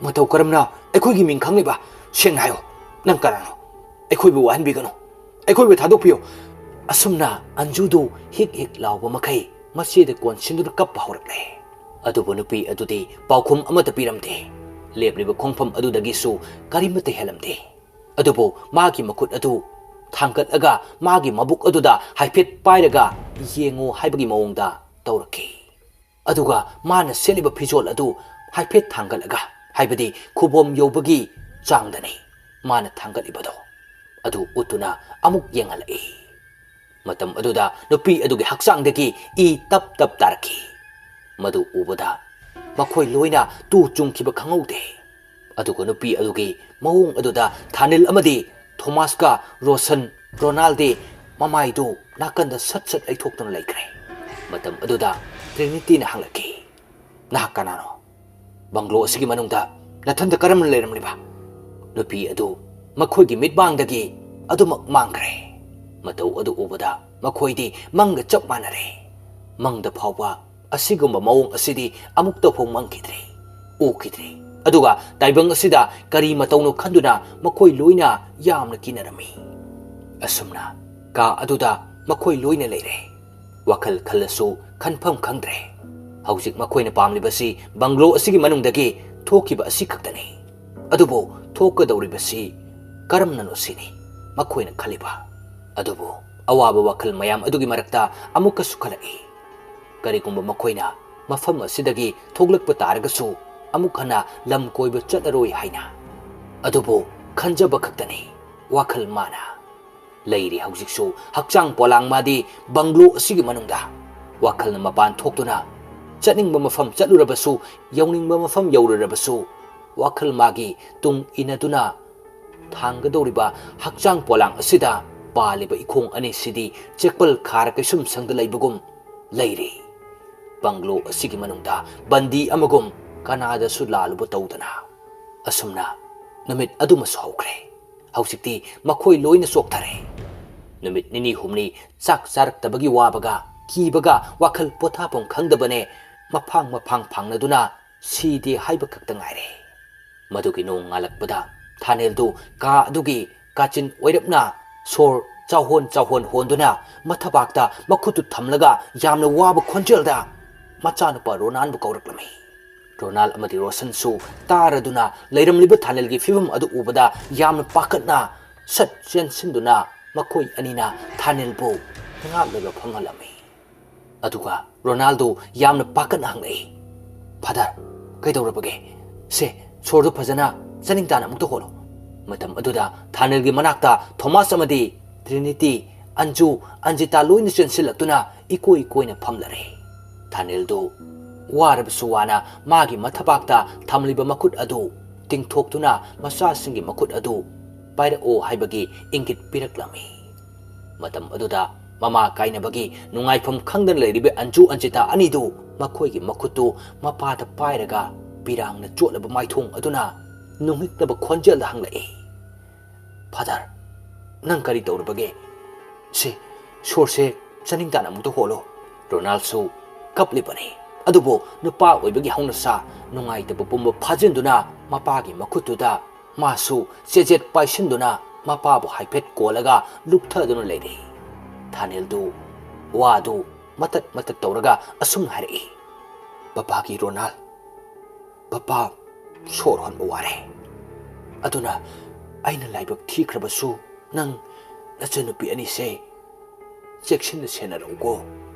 ꯃꯇꯧ ꯀꯔꯝꯅ ꯑꯩꯈꯣꯏꯒꯤ ꯃꯤꯡ ꯈꯪꯂꯤꯕ? ꯁꯦꯡꯅ ꯍꯥꯏꯌꯨ, ꯅꯪ ꯀꯅꯥꯅꯣ? ꯑꯩꯈꯣꯏꯕꯨ ꯋꯥꯍꯟꯕꯤꯒꯅꯨ, ꯑꯩꯈꯣꯏꯕꯨ ꯊꯥꯗꯣꯛꯄꯤꯌꯨ꯫" ꯑꯁꯨꯝꯅ ꯑꯟꯖꯨꯗꯨ ꯍꯤꯛ ꯍꯤꯛ ꯂꯥꯎꯕ ꯃꯈꯩ ꯃꯆꯦꯗ ꯀꯣꯟꯁꯤꯟꯗꯨꯅ ꯀꯞꯄ ꯍꯧꯔꯛꯂꯦ꯫ ꯑꯗꯨꯕꯨ ꯅꯨꯄꯤ ꯑꯗꯨꯗꯤ ꯄꯥꯎꯈꯨꯝ ꯑꯃꯠꯇ ꯄꯤꯔꯝꯗꯦ꯫ ꯂꯦꯞꯂꯤꯕ ꯈꯣꯡꯐꯝ ꯑꯗꯨꯗꯒꯤꯁꯨ ꯀꯔꯤꯃꯠꯇ ꯍꯦꯜꯂꯝꯗꯦ꯫ ꯑꯗꯨꯕꯨ ꯃꯥꯒꯤ ꯃꯈꯨꯠ ꯑꯗꯨ ꯊꯥꯡꯒꯠꯂꯒ ꯃꯥꯒꯤ ꯃꯕꯨꯛ ꯑꯗꯨꯗ ꯍꯥꯏꯐꯦꯠ ꯄꯥꯏꯔꯒ ꯌꯦꯡꯉꯨ ꯍꯥꯏꯕꯒꯤ ꯃꯑꯣꯡꯗ ꯇꯧꯔꯛꯈꯤ꯫ ꯑꯗꯨꯒ ꯃꯥꯅ ꯁꯦꯠꯂꯤꯕ ꯐꯤꯖꯣꯜ ꯑꯗꯨ ꯍꯥꯏꯐꯦꯠ ꯊꯥꯡꯒꯠꯂꯒ, ꯍꯥꯏꯕꯗꯤ ꯈꯨꯕꯣꯝ ꯌꯧꯕꯒꯤ ꯆꯥꯡꯗꯅꯤ ꯃꯥꯅ ꯊꯥꯡꯒꯠꯂꯤꯕꯗꯣ, ꯑꯗꯨ ꯎꯠꯇꯨꯅ ꯑꯃꯨꯛ ꯌꯦꯡꯍꯜꯂꯛꯏ꯫ ꯃꯇꯝ ꯑꯗꯨꯗ ꯅꯨꯄꯤ ꯑꯗꯨꯒꯤ ꯍꯛꯆꯥꯡꯗꯒꯤ ꯏ ꯇꯞ ꯇꯞ ꯇꯥꯔꯛꯈꯤ꯫ ꯃꯗꯨ ꯎꯕꯗ ꯃꯈꯣꯏ ꯂꯣꯏꯅ ꯇꯨ ꯆꯨꯡꯈꯤꯕ ꯈꯪꯍꯧꯗꯦ꯫ ꯑꯗꯨꯒ ꯅꯨꯄꯤ ꯑꯗꯨꯒꯤ ꯃꯑꯣꯡ ꯑꯗꯨꯗ ꯊꯥꯅꯤꯜ ꯑꯃꯗꯤ ꯊꯣꯃꯥꯁꯀ ꯔꯣꯁꯟ ꯔꯣꯅꯥꯜꯗꯤ ꯃꯃꯥꯏꯗꯨ ꯅꯥꯀꯟꯗ ꯁꯠ ꯁꯠ ꯂꯩꯊꯣꯛꯇꯨꯅ ꯂꯩꯈ꯭ꯔꯦ꯫ ꯃꯇꯝ ꯑꯗꯨꯗ ꯇ꯭ꯔꯤꯅꯤꯇꯤꯅ ꯍꯪꯂꯛꯈꯤ, "ꯅꯍꯥꯛ ꯀꯅꯥꯅꯣ? ꯕꯪꯒ꯭ꯂꯣ ꯑꯁꯤꯒꯤ ꯃꯅꯨꯡꯗ ꯅꯊꯟꯗ ꯀꯔꯝꯅ ꯂꯩꯔꯝꯂꯤꯕ?" ꯅꯨꯄꯤ ꯑꯗꯨ ꯃꯈꯣꯏꯒꯤ ꯃꯤꯠꯃꯥꯡꯗꯒꯤ ꯑꯗꯨꯃꯛ ꯃꯥꯡꯈ꯭ꯔꯦ꯫ ꯃꯇꯧ ꯑꯗꯨ ꯎꯕꯗ ꯃꯈꯣꯏꯗꯤ ꯃꯪꯒ ꯆꯞ ꯃꯥꯟꯅꯔꯦ꯫ ꯃꯪꯗ ꯐꯥꯎꯕ ꯑꯁꯤꯒꯨꯝꯕ ꯃꯑꯣꯡ ꯑꯁꯤꯗꯤ ꯑꯃꯨꯛꯇ ꯐꯥꯎ ꯃꯪꯈꯤꯗ꯭ꯔꯤ, ꯎꯈꯤꯗ꯭ꯔꯤ꯫ ꯑꯗꯨꯒ ꯇꯥꯏꯕꯪ ꯑꯁꯤꯗ ꯀꯔꯤ ꯃꯇꯧꯅꯣ ꯈꯟꯗꯨꯅ ꯃꯈꯣꯏ ꯂꯣꯏꯅ ꯌꯥꯝꯅ ꯀꯤꯅꯔꯝꯃꯤ꯫ ꯑꯁꯨꯝꯅ ꯀꯥ ꯑꯗꯨꯗ ꯃꯈꯣꯏ ꯂꯣꯏꯅ ꯂꯩꯔꯦ꯫ ꯋꯥꯈꯜ ꯈꯜꯂꯁꯨ ꯈꯟꯐꯝ ꯈꯪꯗ꯭ꯔꯦ꯫ ꯍꯧꯖꯤꯛ ꯃꯈꯣꯏꯅ ꯄꯥꯝꯂꯤꯕꯁꯤ ꯕꯪꯒ꯭ꯂꯣ ꯑꯁꯤꯒꯤ ꯃꯅꯨꯡꯗꯒꯤ ꯊꯣꯛꯈꯤꯕ ꯑꯁꯤ ꯈꯛꯇꯅꯤ꯫ ꯑꯗꯨꯕꯨ ꯊꯣꯛꯀꯗꯧꯔꯤꯕꯁꯤ ꯀꯔꯝꯅꯅꯣ ꯁꯤꯅꯤ ꯃꯈꯣꯏꯅ ꯈꯜꯂꯤꯕ꯫ ꯑꯗꯨꯕꯨ ꯑꯋꯥꯕ ꯋꯥꯈꯜ ꯃꯌꯥꯝ ꯑꯗꯨꯒꯤ ꯃꯔꯛꯇ ꯑꯃꯨꯛꯀꯁꯨ ꯈꯜꯂꯛꯏ, ꯀꯔꯤꯒꯨꯝꯕ ꯃꯈꯣꯏꯅ ꯃꯐꯝ ꯑꯁꯤꯗꯒꯤ ꯊꯣꯛꯂꯛꯄ ꯇꯥꯔꯒꯁꯨ ꯑꯃꯨꯛ ꯍꯟꯅ ꯂꯝ ꯀꯣꯏꯕ ꯆꯠꯂꯔꯣꯏ ꯍꯥꯏꯅ꯫ ꯑꯗꯨꯕꯨ ꯈꯟꯖꯕ ꯈꯛꯇꯅꯤ ꯋꯥꯈꯜ ꯃꯥꯅ꯫ ꯂꯩꯔꯤ ꯍꯧꯖꯤꯛꯁꯨ ꯍꯛꯆꯥꯡ ꯄꯣꯂꯥꯡ ꯃꯥꯗꯤ ꯕꯪꯒ꯭ꯂꯣ ꯑꯁꯤꯒꯤ ꯃꯅꯨꯡꯗ꯫ ꯋꯥꯈꯜꯅ ꯃꯄꯥꯟ ꯊꯣꯛꯇꯨꯅ ꯆꯠꯅꯤꯡꯕ ꯃꯐꯝ ꯆꯠꯂꯨꯔꯕꯁꯨ, ꯌꯧꯅꯤꯡꯕ ꯃꯐꯝ ꯌꯧꯔꯨꯔꯕꯁꯨ, ꯋꯥꯈꯜ ꯃꯥꯒꯤ ꯇꯨꯡ ꯏꯟꯅꯗꯨꯅ ꯊꯥꯡꯒꯗꯧꯔꯤꯕ ꯍꯛꯆꯥꯡ ꯄꯣꯂꯥꯡ ꯑꯁꯤꯗ ꯄꯥꯜꯂꯤꯕ ꯏꯈꯣꯡ ꯑꯅꯤꯁꯤꯗꯤ ꯆꯦꯛꯄꯜ ꯈꯥꯔ ꯀꯩꯁꯨꯝ ꯁꯪꯗ ꯂꯩꯕꯒꯨꯝ ꯂꯩꯔꯤ꯫ ꯕꯪꯒ꯭ꯂꯣ ꯑꯁꯤꯒꯤ ꯃꯅꯨꯡꯗ ꯕꯟꯗꯤ ꯑꯃꯒꯨꯝ ꯀꯅꯥꯗꯁꯨ ꯂꯥꯜꯂꯨꯕ ꯇꯧꯗꯅ꯫ ꯑꯁꯨꯝꯅ ꯅꯨꯃꯤꯠ ꯑꯗꯨꯃꯁꯨ ꯍꯧꯈ꯭ꯔꯦ꯫ ꯍꯧꯖꯤꯛꯇꯤ ꯃꯈꯣꯏ ꯂꯣꯏꯅ ꯆꯣꯛꯊꯔꯦ꯫ ꯅꯨꯃꯤꯠ ꯅꯤꯅꯤ ꯍꯨꯝꯅꯤ ꯆꯥꯛ ꯆꯥꯔꯛꯇꯕꯒꯤ ꯋꯥꯕꯒ ꯀꯤꯕꯒ ꯋꯥꯈꯜ ꯄꯣꯊꯥꯐꯝ ꯈꯪꯗꯕꯅꯦ꯫ ꯃꯐꯥꯡ ꯃꯐꯥꯡ ꯐꯥꯡꯅꯗꯨꯅ ꯁꯤꯗꯦ ꯍꯥꯏꯕ ꯈꯛꯇ ꯉꯥꯏꯔꯦ꯫ ꯃꯗꯨꯒꯤ ꯅꯣꯡ ꯉꯥꯜꯂꯛꯄꯗ ꯊꯥꯅꯦꯜꯗꯨ ꯀꯥ ꯑꯗꯨꯒꯤ ꯀꯥꯆꯤꯟ ꯑꯣꯏꯔꯞꯅ ꯁꯣꯔ ꯆꯥꯎꯍꯣꯟ ꯆꯥꯎꯍꯣꯟ ꯍꯣꯟꯗꯨꯅ ꯃꯊꯕꯥꯛꯇ ꯃꯈꯨꯠꯇꯨ ꯊꯝꯂꯒ ꯌꯥꯝꯅ ꯋꯥꯕ ꯈꯣꯟꯖꯦꯜꯗ ꯃꯆꯥꯅꯨꯄꯥ ꯔꯣꯅꯥꯟꯕꯨ ꯀꯧꯔꯛꯂꯝꯃꯤ꯫ ꯔꯣꯅꯥꯜ ꯑꯃꯗꯤ ꯔꯣꯁꯟꯁꯨ ꯇꯥꯔꯗꯨꯅ ꯂꯩꯔꯝꯂꯤꯕ ꯊꯥꯅꯦꯜꯒꯤ ꯐꯤꯕꯝ ꯑꯗꯨ ꯎꯕꯗ ꯌꯥꯝꯅ ꯄꯥꯈꯠꯅ ꯁꯠ ꯆꯦꯟꯁꯤꯟꯗꯨꯅ ꯃꯈꯣꯏ ꯑꯅꯤꯅ ꯊꯥꯅꯦꯜꯕꯨ ꯉꯥꯛꯂꯒ ꯐꯝꯍꯜꯂꯝꯃꯤ꯫ ꯑꯗꯨꯒ ꯔꯣꯅꯥꯜꯗꯣ ꯌꯥꯝꯅ ꯄꯥꯈꯠꯅ ꯍꯪꯂꯛꯏ, "ꯐꯥꯗꯔ, ꯀꯩꯗꯧꯔꯕꯒꯦ? ꯁꯦ, ꯁꯣꯔꯗꯨ ꯐꯖꯅ ꯆꯥꯅꯤꯡ ꯇꯥꯅ ꯑꯃꯨꯛꯇ ꯍꯣꯜꯂꯣ꯫" ꯃꯇꯝ ꯑꯗꯨꯗ ꯊꯥꯅꯦꯜꯒꯤ ꯃꯅꯥꯛꯇ ꯊꯣꯃꯥꯁ ꯑꯃꯗꯤ ꯇ꯭ꯔꯤꯅꯤꯇꯤ, ꯑꯟꯖꯨ, ꯑꯟꯖꯤꯇꯥ ꯂꯣꯏꯅ ꯆꯦꯟꯁꯤꯜꯂꯛꯇꯨꯅ ꯏꯀꯣꯏ ꯀꯣꯏꯅ ꯐꯝꯂꯔꯦ꯫ ꯊꯥꯅꯦꯜꯗꯨ ꯋꯥꯔꯕꯁꯨ ꯋꯥꯅ ꯃꯥꯒꯤ ꯃꯊꯕꯥꯛꯇ ꯊꯝꯂꯤꯕ ꯃꯈꯨꯠ ꯑꯗꯨ ꯇꯤꯡꯊꯣꯛꯇꯨꯅ ꯃꯆꯥꯁꯤꯡꯒꯤ ꯃꯈꯨꯠ ꯑꯗꯨ ꯄꯥꯏꯔꯛꯑꯣ ꯍꯥꯏꯕꯒꯤ ꯏꯪꯒꯤꯠ ꯄꯤꯔꯛꯂꯝꯃꯤ꯫ ꯃꯇꯝ ꯑꯗꯨꯗ ꯃꯃꯥ ꯀꯥꯏꯅꯕꯒꯤ ꯅꯨꯡꯉꯥꯏꯐꯝ ꯈꯪꯗꯅ ꯂꯩꯔꯤꯕ ꯑꯟꯖꯨ ꯑꯟꯖꯤꯇꯥ ꯑꯅꯤꯗꯨ ꯃꯈꯣꯏꯒꯤ ꯃꯈꯨꯠꯇꯨ ꯃꯄꯥꯗ ꯄꯥꯏꯔꯒ ꯄꯤꯔꯥꯡꯅ ꯆꯣꯠꯂꯕ ꯃꯥꯏꯊꯣꯡ ꯑꯗꯨꯅ ꯅꯨꯃꯤꯠꯇꯕ ꯈꯣꯟꯖꯦꯜꯗ ꯍꯪꯂꯛꯏ, "ꯐꯥꯗꯔ, ꯅꯪ ꯀꯔꯤ ꯇꯧꯔꯕꯒꯦ? ꯁꯦ, ꯁꯣꯔꯁꯦ ꯆꯥꯅꯤꯡ ꯇꯥꯅ ꯑꯃꯨꯛꯇ ꯍꯣꯜꯂꯣ꯫" ꯔꯣꯅꯥꯜꯁꯨ ꯀꯞꯂꯤꯕꯅꯤ꯫ ꯑꯗꯨꯕꯨ ꯅꯨꯄꯥ ꯑꯣꯏꯕꯒꯤ ꯍꯧꯅꯁꯥ ꯅꯨꯡꯉꯥꯏꯇꯕ ꯄꯨꯝꯕ ꯐꯥꯖꯤꯟꯗꯨꯅ ꯃꯄꯥꯒꯤ ꯃꯈꯨꯠꯇꯨꯗ ꯃꯥꯁꯨ ꯆꯦꯖꯦꯠ ꯄꯥꯏꯁꯤꯟꯗꯨꯅ ꯃꯄꯥꯕꯨ ꯍꯥꯏꯐꯦꯠ ꯀꯣꯜꯂꯒ ꯂꯨꯞꯊꯗꯨꯅ ꯂꯩꯔꯤ꯫ ꯊꯥꯅꯦꯜꯗꯨ ꯋꯥꯗꯨ ꯃꯇꯠ ꯃꯇꯠ ꯇꯧꯔꯒ ꯑꯁꯨꯝꯅ ꯍꯥꯏꯔꯛꯏ, "ꯄꯄꯥꯒꯤ ꯔꯣꯅꯥꯜ, ꯄꯄꯥ ꯁꯣꯔ ꯍꯣꯟꯕ ꯋꯥꯔꯦ꯫ ꯑꯗꯨꯅ ꯑꯩꯅ ꯂꯥꯏꯕꯛ ꯊꯤꯈ꯭ꯔꯕꯁꯨ ꯅꯪ ꯅꯆꯟꯅꯨꯄꯤ ꯑꯅꯤꯁꯦ ꯆꯦꯛꯁꯤꯟꯅ ꯁꯦꯟꯅꯔꯛꯎꯀꯣ꯫"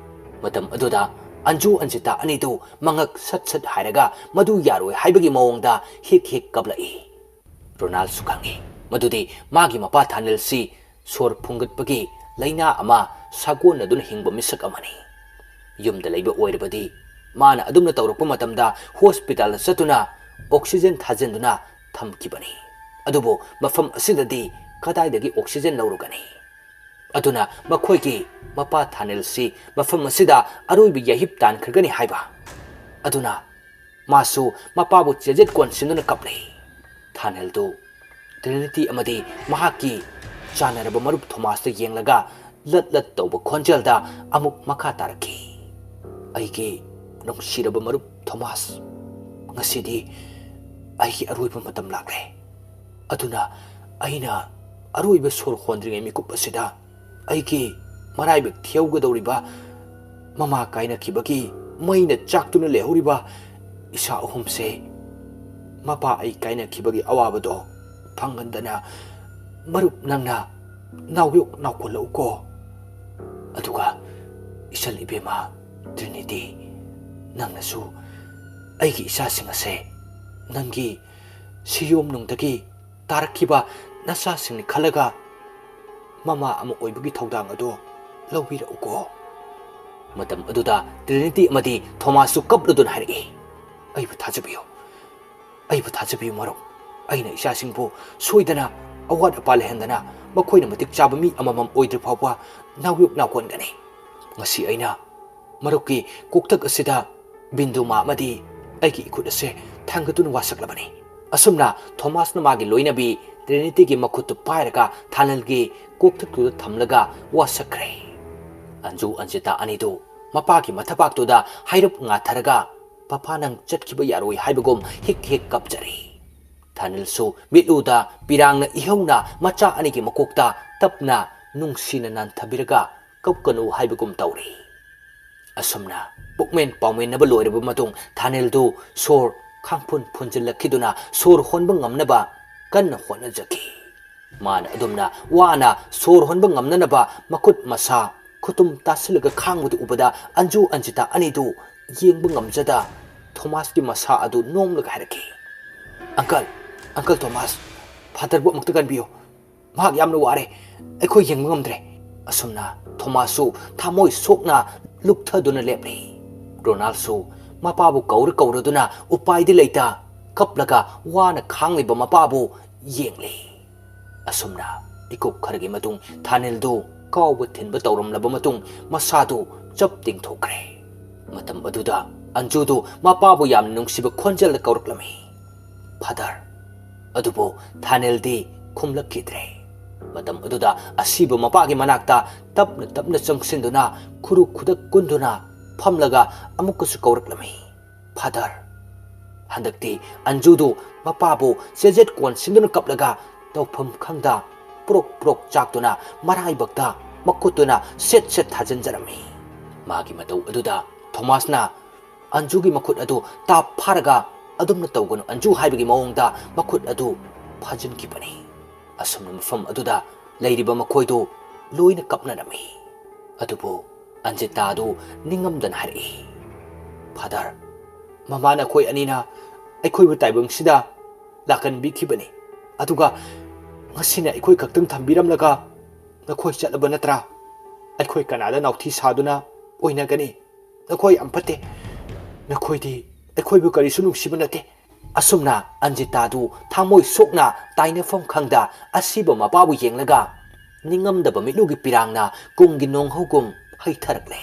ꯃꯇꯝ ꯑꯗꯨꯗ ꯑꯟꯖꯨ ꯑꯟꯖꯤꯇꯥ ꯑꯅꯤꯗꯨ ꯃꯉꯛ ꯁꯠ ꯁꯠ ꯍꯥꯏꯔꯒ ꯃꯗꯨ ꯌꯥꯔꯣꯏ ꯍꯥꯏꯕꯒꯤ ꯃꯑꯣꯡꯗ ꯍꯤꯛ ꯍꯤꯛ ꯀꯞꯂꯛꯏ꯫ ꯔꯣꯅꯥꯜꯁꯨ ꯈꯪꯏ ꯃꯗꯨꯗꯤ ꯃꯥꯒꯤ ꯃꯄꯥ ꯊꯥꯅꯦꯜꯁꯤ ꯁꯣꯔ ꯐꯨꯡꯒꯠꯄꯒꯤ ꯂꯥꯏꯅꯥ ꯑꯃ ꯁꯥꯒꯣꯟꯅꯗꯨꯅ ꯍꯤꯡꯕ ꯃꯤꯁꯛ ꯑꯃꯅꯤ꯫ ꯌꯨꯝꯗ ꯂꯩꯕ ꯑꯣꯏꯔꯕꯗꯤ ꯃꯥꯅ ꯑꯗꯨꯝꯅ ꯇꯧꯔꯛꯄ ꯃꯇꯝꯗ ꯍꯣꯁꯄꯤꯇꯥꯜꯗ ꯆꯠꯇꯨꯅ ꯑꯣꯛꯁꯤꯖꯦꯟ ꯊꯥꯖꯤꯟꯗꯨꯅ ꯊꯝꯈꯤꯕꯅꯤ꯫ ꯑꯗꯨꯕꯨ ꯃꯐꯝ ꯑꯁꯤꯗꯗꯤ ꯀꯗꯥꯏꯗꯒꯤ ꯑꯣꯛꯁꯤꯖꯦꯟ ꯂꯧꯔꯨꯒꯅꯤ? ꯑꯗꯨꯅ ꯃꯈꯣꯏꯒꯤ ꯃꯄꯥ ꯊꯥꯅꯦꯜꯁꯤ ꯃꯐꯝ ꯑꯁꯤꯗ ꯑꯔꯣꯏꯕ ꯌꯥꯍꯤꯞ ꯇꯥꯟꯈ꯭ꯔꯒꯅꯤ ꯍꯥꯏꯕ꯫ ꯑꯗꯨꯅ ꯃꯥꯁꯨ ꯃꯄꯥꯕꯨ ꯆꯦꯖꯦꯠ ꯀꯣꯟꯁꯤꯟꯗꯨꯅ ꯀꯞꯂꯤ꯫ ꯊꯥꯅꯦꯜꯗꯨ ꯇ꯭ꯔꯤꯅꯤꯇꯤ ꯑꯃꯗꯤ ꯃꯍꯥꯛꯀꯤ ꯆꯥꯟꯅꯔꯕ ꯃꯔꯨꯞ ꯊꯣꯃꯥꯁꯇ ꯌꯦꯡꯂꯒ ꯂꯠ ꯂꯠ ꯇꯧꯕ ꯈꯣꯟꯖꯦꯜꯗ ꯑꯃꯨꯛ ꯃꯈꯥ ꯇꯥꯔꯛꯈꯤ, "ꯑꯩꯒꯤ ꯅꯨꯡꯁꯤꯔꯕ ꯃꯔꯨꯞ ꯊꯣꯃꯥꯁ, ꯉꯁꯤꯗꯤ ꯑꯩꯒꯤ ꯑꯔꯣꯏꯕ ꯃꯇꯝ ꯂꯥꯛꯂꯦ꯫ ꯑꯗꯨꯅ ꯑꯩꯅ ꯑꯔꯣꯏꯕ ꯁꯣꯔ ꯍꯣꯟꯗ꯭ꯔꯤꯉꯩ ꯃꯤꯀꯨꯞ ꯑꯁꯤꯗ ꯑꯩꯒꯤ ꯃꯔꯥꯏꯕꯛ ꯊꯤꯍꯧꯒꯗꯧꯔꯤꯕ, ꯃꯃꯥ ꯀꯥꯏꯅꯈꯤꯕꯒꯤ ꯃꯩꯅ ꯆꯥꯛꯇꯨꯅ ꯂꯩꯍꯧꯔꯤꯕ ꯏꯆꯥ ꯑꯍꯨꯝꯁꯦ, ꯃꯄꯥ ꯑꯩ ꯀꯥꯏꯅꯈꯤꯕꯒꯤ ꯑꯋꯥꯕꯗꯣ ꯐꯪꯍꯟꯗꯅ ꯃꯔꯨꯞ ꯅꯪꯅ ꯅꯥꯎꯌꯣꯛ ꯅꯥꯎꯀꯣꯜꯂꯛꯎꯀꯣ꯫ ꯑꯗꯨꯒ ꯏꯆꯜ ꯏꯕꯦꯝꯃ ꯇ꯭ꯔꯤꯅꯤꯇꯤ, ꯅꯪꯅꯁꯨ ꯑꯩꯒꯤ ꯏꯆꯥꯁꯤꯡ ꯑꯁꯦ ꯅꯪꯒꯤ ꯁꯤꯌꯣꯝꯅꯨꯡꯗꯒꯤ ꯇꯥꯔꯛꯈꯤꯕ ꯅꯆꯥꯁꯤꯡꯅꯤ ꯈꯜꯂꯒ ꯃꯃꯥ ꯑꯃ ꯑꯣꯏꯕꯒꯤ ꯊꯧꯗꯥꯡ ꯑꯗꯨ ꯂꯧꯕꯤꯔꯛꯎꯀꯣ꯫" ꯃꯇꯝ ꯑꯗꯨꯗ ꯇ꯭ꯔꯤꯅꯤꯇꯤ ꯑꯃꯗꯤ ꯊꯣꯃꯥꯁꯁꯨ ꯀꯞꯂꯗꯨꯅ ꯍꯥꯏꯔꯛꯏ, "ꯑꯩꯕꯨ ꯊꯥꯖꯕꯤꯌꯨ, ꯑꯩꯕꯨ ꯊꯥꯖꯕꯤꯌꯨ ꯃꯔꯨꯞ꯫ ꯑꯩꯅ ꯏꯆꯥꯁꯤꯡꯕꯨ ꯁꯣꯏꯗꯅ ꯑꯋꯥꯠ ꯑꯄꯥ ꯂꯩꯍꯟꯗꯅ ꯃꯈꯣꯏꯅ ꯃꯇꯤꯛ ꯆꯥꯕ ꯃꯤ ꯑꯃꯃꯝ ꯑꯣꯏꯗ꯭ꯔꯤ ꯐꯥꯎꯕ ꯅꯥꯎꯌꯣꯛ ꯅꯥꯎꯀꯣꯟꯒꯅꯤ꯫ ꯉꯁꯤ ꯑꯩꯅ ꯃꯔꯨꯞꯀꯤ ꯀꯣꯛꯊꯛ ꯑꯁꯤꯗ ꯕꯤꯟꯗꯨ ꯃꯥ ꯑꯃꯗꯤ ꯑꯩꯒꯤ ꯏꯈꯨꯠ ꯑꯁꯦ ꯊꯥꯡꯒꯠꯇꯨꯅ ꯋꯥꯁꯛꯂꯕꯅꯤ꯫ ꯑꯁꯨꯝꯅ ꯊꯣꯃꯥꯁꯅ ꯃꯥꯒꯤ ꯂꯣꯏꯅꯕꯤ ꯇ꯭ꯔꯤꯅꯤꯇꯤꯒꯤ ꯃꯈꯨꯠꯇꯨ ꯄꯥꯏꯔꯒ ꯊꯥꯅꯦꯜꯒꯤ ꯀꯣꯛꯊꯛꯇꯨꯗ ꯊꯝꯂꯒ ꯋꯥꯁꯛꯈ꯭ꯔꯦ꯫ ꯑꯟꯖꯨ ꯑꯟꯖꯤꯇꯥ ꯑꯅꯤꯗꯨ ꯃꯄꯥꯒꯤ ꯃꯊꯕꯥꯛꯇꯨꯗ ꯍꯥꯏꯔꯞ ꯉꯥꯊꯔꯒ, "ꯄꯄꯥ, ꯅꯪ ꯆꯠꯈꯤꯕ ꯌꯥꯔꯣꯏ" ꯍꯥꯏꯕꯒꯨꯝ ꯍꯤꯛ ꯍꯤꯛ ꯀꯞꯆꯔꯤ꯫ ꯊꯥꯅꯤꯜꯁꯨ ꯃꯤꯠꯂꯨꯗ ꯄꯤꯔꯥꯡꯅ ꯏꯍꯧꯅ ꯃꯆꯥ ꯑꯅꯤꯒꯤ ꯃꯀꯣꯛꯇ ꯇꯞꯅ ꯅꯨꯡꯁꯤꯅ ꯅꯥꯟꯊꯕꯤꯔꯒ ꯀꯞꯀꯅꯨ ꯍꯥꯏꯕꯒꯨꯝ ꯇꯧꯔꯤ꯫ ꯑꯁꯨꯝꯅ ꯄꯨꯛꯃꯦꯟ ꯄꯥꯎꯃꯦꯟꯅꯕ ꯂꯣꯏꯔꯕ ꯃꯇꯨꯡ ꯊꯥꯅꯤꯜꯗꯨ ꯁꯣꯔ ꯈꯥꯡꯐꯨꯟ ꯐꯨꯟꯖꯤꯜꯂꯛꯈꯤꯗꯨꯅ ꯁꯣꯔ ꯍꯣꯟꯕ ꯉꯝꯅꯕ ꯀꯟꯅ ꯍꯣꯠꯅꯖꯈꯤ꯫ ꯃꯥꯅ ꯑꯗꯨꯝꯅ ꯋꯥꯅ ꯁꯣꯔ ꯍꯣꯟꯕ ꯉꯝꯅꯅꯕ ꯃꯈꯨꯠ ꯃꯁꯥ ꯈꯨꯇꯨꯝ ꯇꯥꯁꯤꯜꯂꯒ ꯈꯥꯡꯕꯗꯨ ꯎꯕꯗ ꯑꯟꯖꯨ ꯑꯟꯖꯤꯇꯥ ꯑꯅꯤꯗꯨ ꯌꯦꯡꯕ ꯉꯝꯖꯗ ꯊꯣꯃꯥꯁꯀꯤ ꯃꯁꯥ ꯑꯗꯨ ꯅꯣꯝꯂꯒ ꯍꯥꯏꯔꯛꯈꯤ, "ꯑꯪꯀꯜ, ꯑꯪꯀꯜ ꯊꯣꯃꯥꯁ, ꯐꯥꯗꯔꯕꯨ ꯑꯃꯨꯛꯇ ꯀꯟꯕꯤꯌꯨ꯫ ꯃꯍꯥꯛ ꯌꯥꯝꯅ ꯋꯥꯔꯦ꯫ ꯑꯩꯈꯣꯏ ꯌꯦꯡꯕ ꯉꯝꯗ꯭ꯔꯦ꯫" ꯑꯁꯨꯝꯅ ꯊꯣꯃꯥꯁꯁꯨ ꯊꯃꯣꯏ ꯁꯣꯛꯅ ꯂꯨꯞꯊꯗꯨꯅ ꯂꯦꯞꯂꯤ꯫ ꯔꯣꯅꯥꯜꯁꯨ ꯃꯄꯥꯕꯨ ꯀꯧꯔ ꯀꯧꯔꯗꯨꯅ ꯎꯄꯥꯏꯗꯤ ꯂꯩꯇ ꯀꯞꯂꯒ ꯋꯥꯅ ꯈꯥꯡꯂꯤꯕ ꯃꯄꯥꯕꯨ ꯌꯦꯡꯂꯤ꯫ ꯑꯁꯨꯝꯅ ꯃꯤꯀꯨꯞ ꯈꯔꯒꯤ ꯃꯇꯨꯡ ꯊꯥꯅꯤꯜꯗꯨ ꯀꯥꯎꯕ ꯊꯤꯟꯕ ꯇꯧꯔꯝꯂꯕ ꯃꯇꯨꯡ ꯃꯁꯥꯗꯨ ꯆꯞ ꯇꯤꯡꯊꯣꯛꯈ꯭ꯔꯦ꯫ ꯃꯇꯝ ꯑꯗꯨꯗ ꯑꯟꯖꯨꯗꯨ ꯃꯄꯥꯕꯨ ꯌꯥꯝꯅ ꯅꯨꯡꯁꯤꯕ ꯈꯣꯟꯖꯦꯜꯗ ꯀꯧꯔꯛꯂꯝꯃꯤ, "ꯐꯥꯗꯔ꯫" ꯑꯗꯨꯕꯨ ꯊꯥꯅꯤꯜꯗꯤ ꯈꯨꯝꯂꯛꯈꯤꯗ꯭ꯔꯦ꯫ ꯃꯇꯝ ꯑꯗꯨꯗ ꯑꯁꯤꯕ ꯃꯄꯥꯒꯤ ꯃꯅꯥꯛꯇ ꯇꯞꯅ ꯇꯞꯅ ꯆꯪꯁꯤꯟꯗꯨꯅ ꯈꯨꯔꯨ ꯈꯨꯗꯛ ꯀꯨꯟꯗꯨꯅ ꯐꯝꯂꯒ ꯑꯃꯨꯛꯀꯁꯨ ꯀꯧꯔꯛꯂꯝꯃꯤ, "ꯐꯥꯗꯔ꯫" ꯍꯟꯗꯛꯇꯤ ꯑꯟꯖꯨꯗꯨ ꯃꯄꯥꯕꯨ ꯆꯦꯖꯦꯠ ꯀꯣꯟꯁꯤꯟꯗꯨꯅ ꯀꯞꯂꯒ ꯇꯧꯐꯝ ꯈꯪꯗ ꯄ꯭ꯔꯣꯛ ꯄ꯭ꯔꯣꯛ ꯆꯥꯛꯇꯨꯅ ꯃꯔꯥꯏꯕꯛꯇ ꯃꯈꯨꯠꯇꯨꯅ ꯁꯦꯠ ꯁꯦꯠ ꯊꯥꯖꯤꯟꯖꯔꯝꯃꯤ꯫ ꯃꯥꯒꯤ ꯃꯇꯧ ꯑꯗꯨꯗ ꯊꯣꯃꯥꯁꯅ ꯑꯟꯖꯨꯒꯤ ꯃꯈꯨꯠ ꯑꯗꯨ ꯇꯥꯞ ꯐꯥꯔꯒ, "ꯑꯗꯨꯝꯅ ꯇꯧꯒꯅꯨ ꯑꯟꯖꯨ" ꯍꯥꯏꯕꯒꯤ ꯃꯑꯣꯡꯗ ꯃꯈꯨꯠ ꯑꯗꯨ ꯐꯥꯖꯤꯟꯈꯤꯕꯅꯤ꯫ ꯑꯁꯨꯝꯅ ꯃꯐꯝ ꯑꯗꯨꯗ ꯂꯩꯔꯤꯕ ꯃꯈꯣꯏꯗꯨ ꯂꯣꯏꯅ ꯀꯞꯅꯔꯝꯃꯤ꯫ ꯑꯗꯨꯕꯨ ꯑꯟꯖꯤꯇꯥꯗꯨ ꯅꯤꯡꯉꯝꯗꯅ ꯍꯥꯏꯔꯛꯏ, "ꯐꯥꯗꯔ, ꯃꯃꯥꯅ ꯑꯩꯈꯣꯏ ꯑꯅꯤꯅ ꯑꯩꯈꯣꯏꯕꯨ ꯇꯥꯏꯕꯪꯁꯤꯗ ꯂꯥꯛꯀꯟꯕꯤꯈꯤꯕꯅꯤ꯫ ꯑꯗꯨꯒ ꯉꯁꯤꯅ ꯑꯩꯈꯣꯏ ꯈꯛꯇꯪ ꯊꯝꯕꯤꯔꯝꯂꯒ ꯅꯈꯣꯏ ꯆꯠꯂꯕ ꯅꯠꯇ꯭ꯔꯥ? ꯑꯩꯈꯣꯏ ꯀꯅꯥꯗ ꯅꯥꯎꯊꯤ ꯁꯥꯗꯨꯅ ꯑꯣꯏꯅꯒꯅꯤ? ꯅꯈꯣꯏ ꯌꯥꯝ ꯐꯠꯇꯦ꯫ ꯅꯈꯣꯏꯗꯤ ꯑꯩꯈꯣꯏꯕꯨ ꯀꯔꯤꯁꯨ ꯅꯨꯡꯁꯤꯕ ꯅꯠꯇꯦ꯫ ꯑꯁꯨꯝꯅ ꯑꯟꯖꯤꯇꯥꯗꯨ ꯊꯃꯣꯏ ꯁꯣꯛꯅ ꯇꯥꯏꯅꯐꯝ ꯈꯪꯗ ꯑꯁꯤꯕ ꯃꯄꯥꯕꯨ ꯌꯦꯡꯂꯒ ꯅꯤꯡꯉꯝꯗꯕ ꯃꯤꯠꯂꯨꯒꯤ ꯄꯤꯔꯥꯡꯅ ꯀꯨꯝꯒꯤ ꯅꯣꯡꯍꯧꯒꯨꯝ ꯍꯩꯊꯔꯛꯂꯦ꯫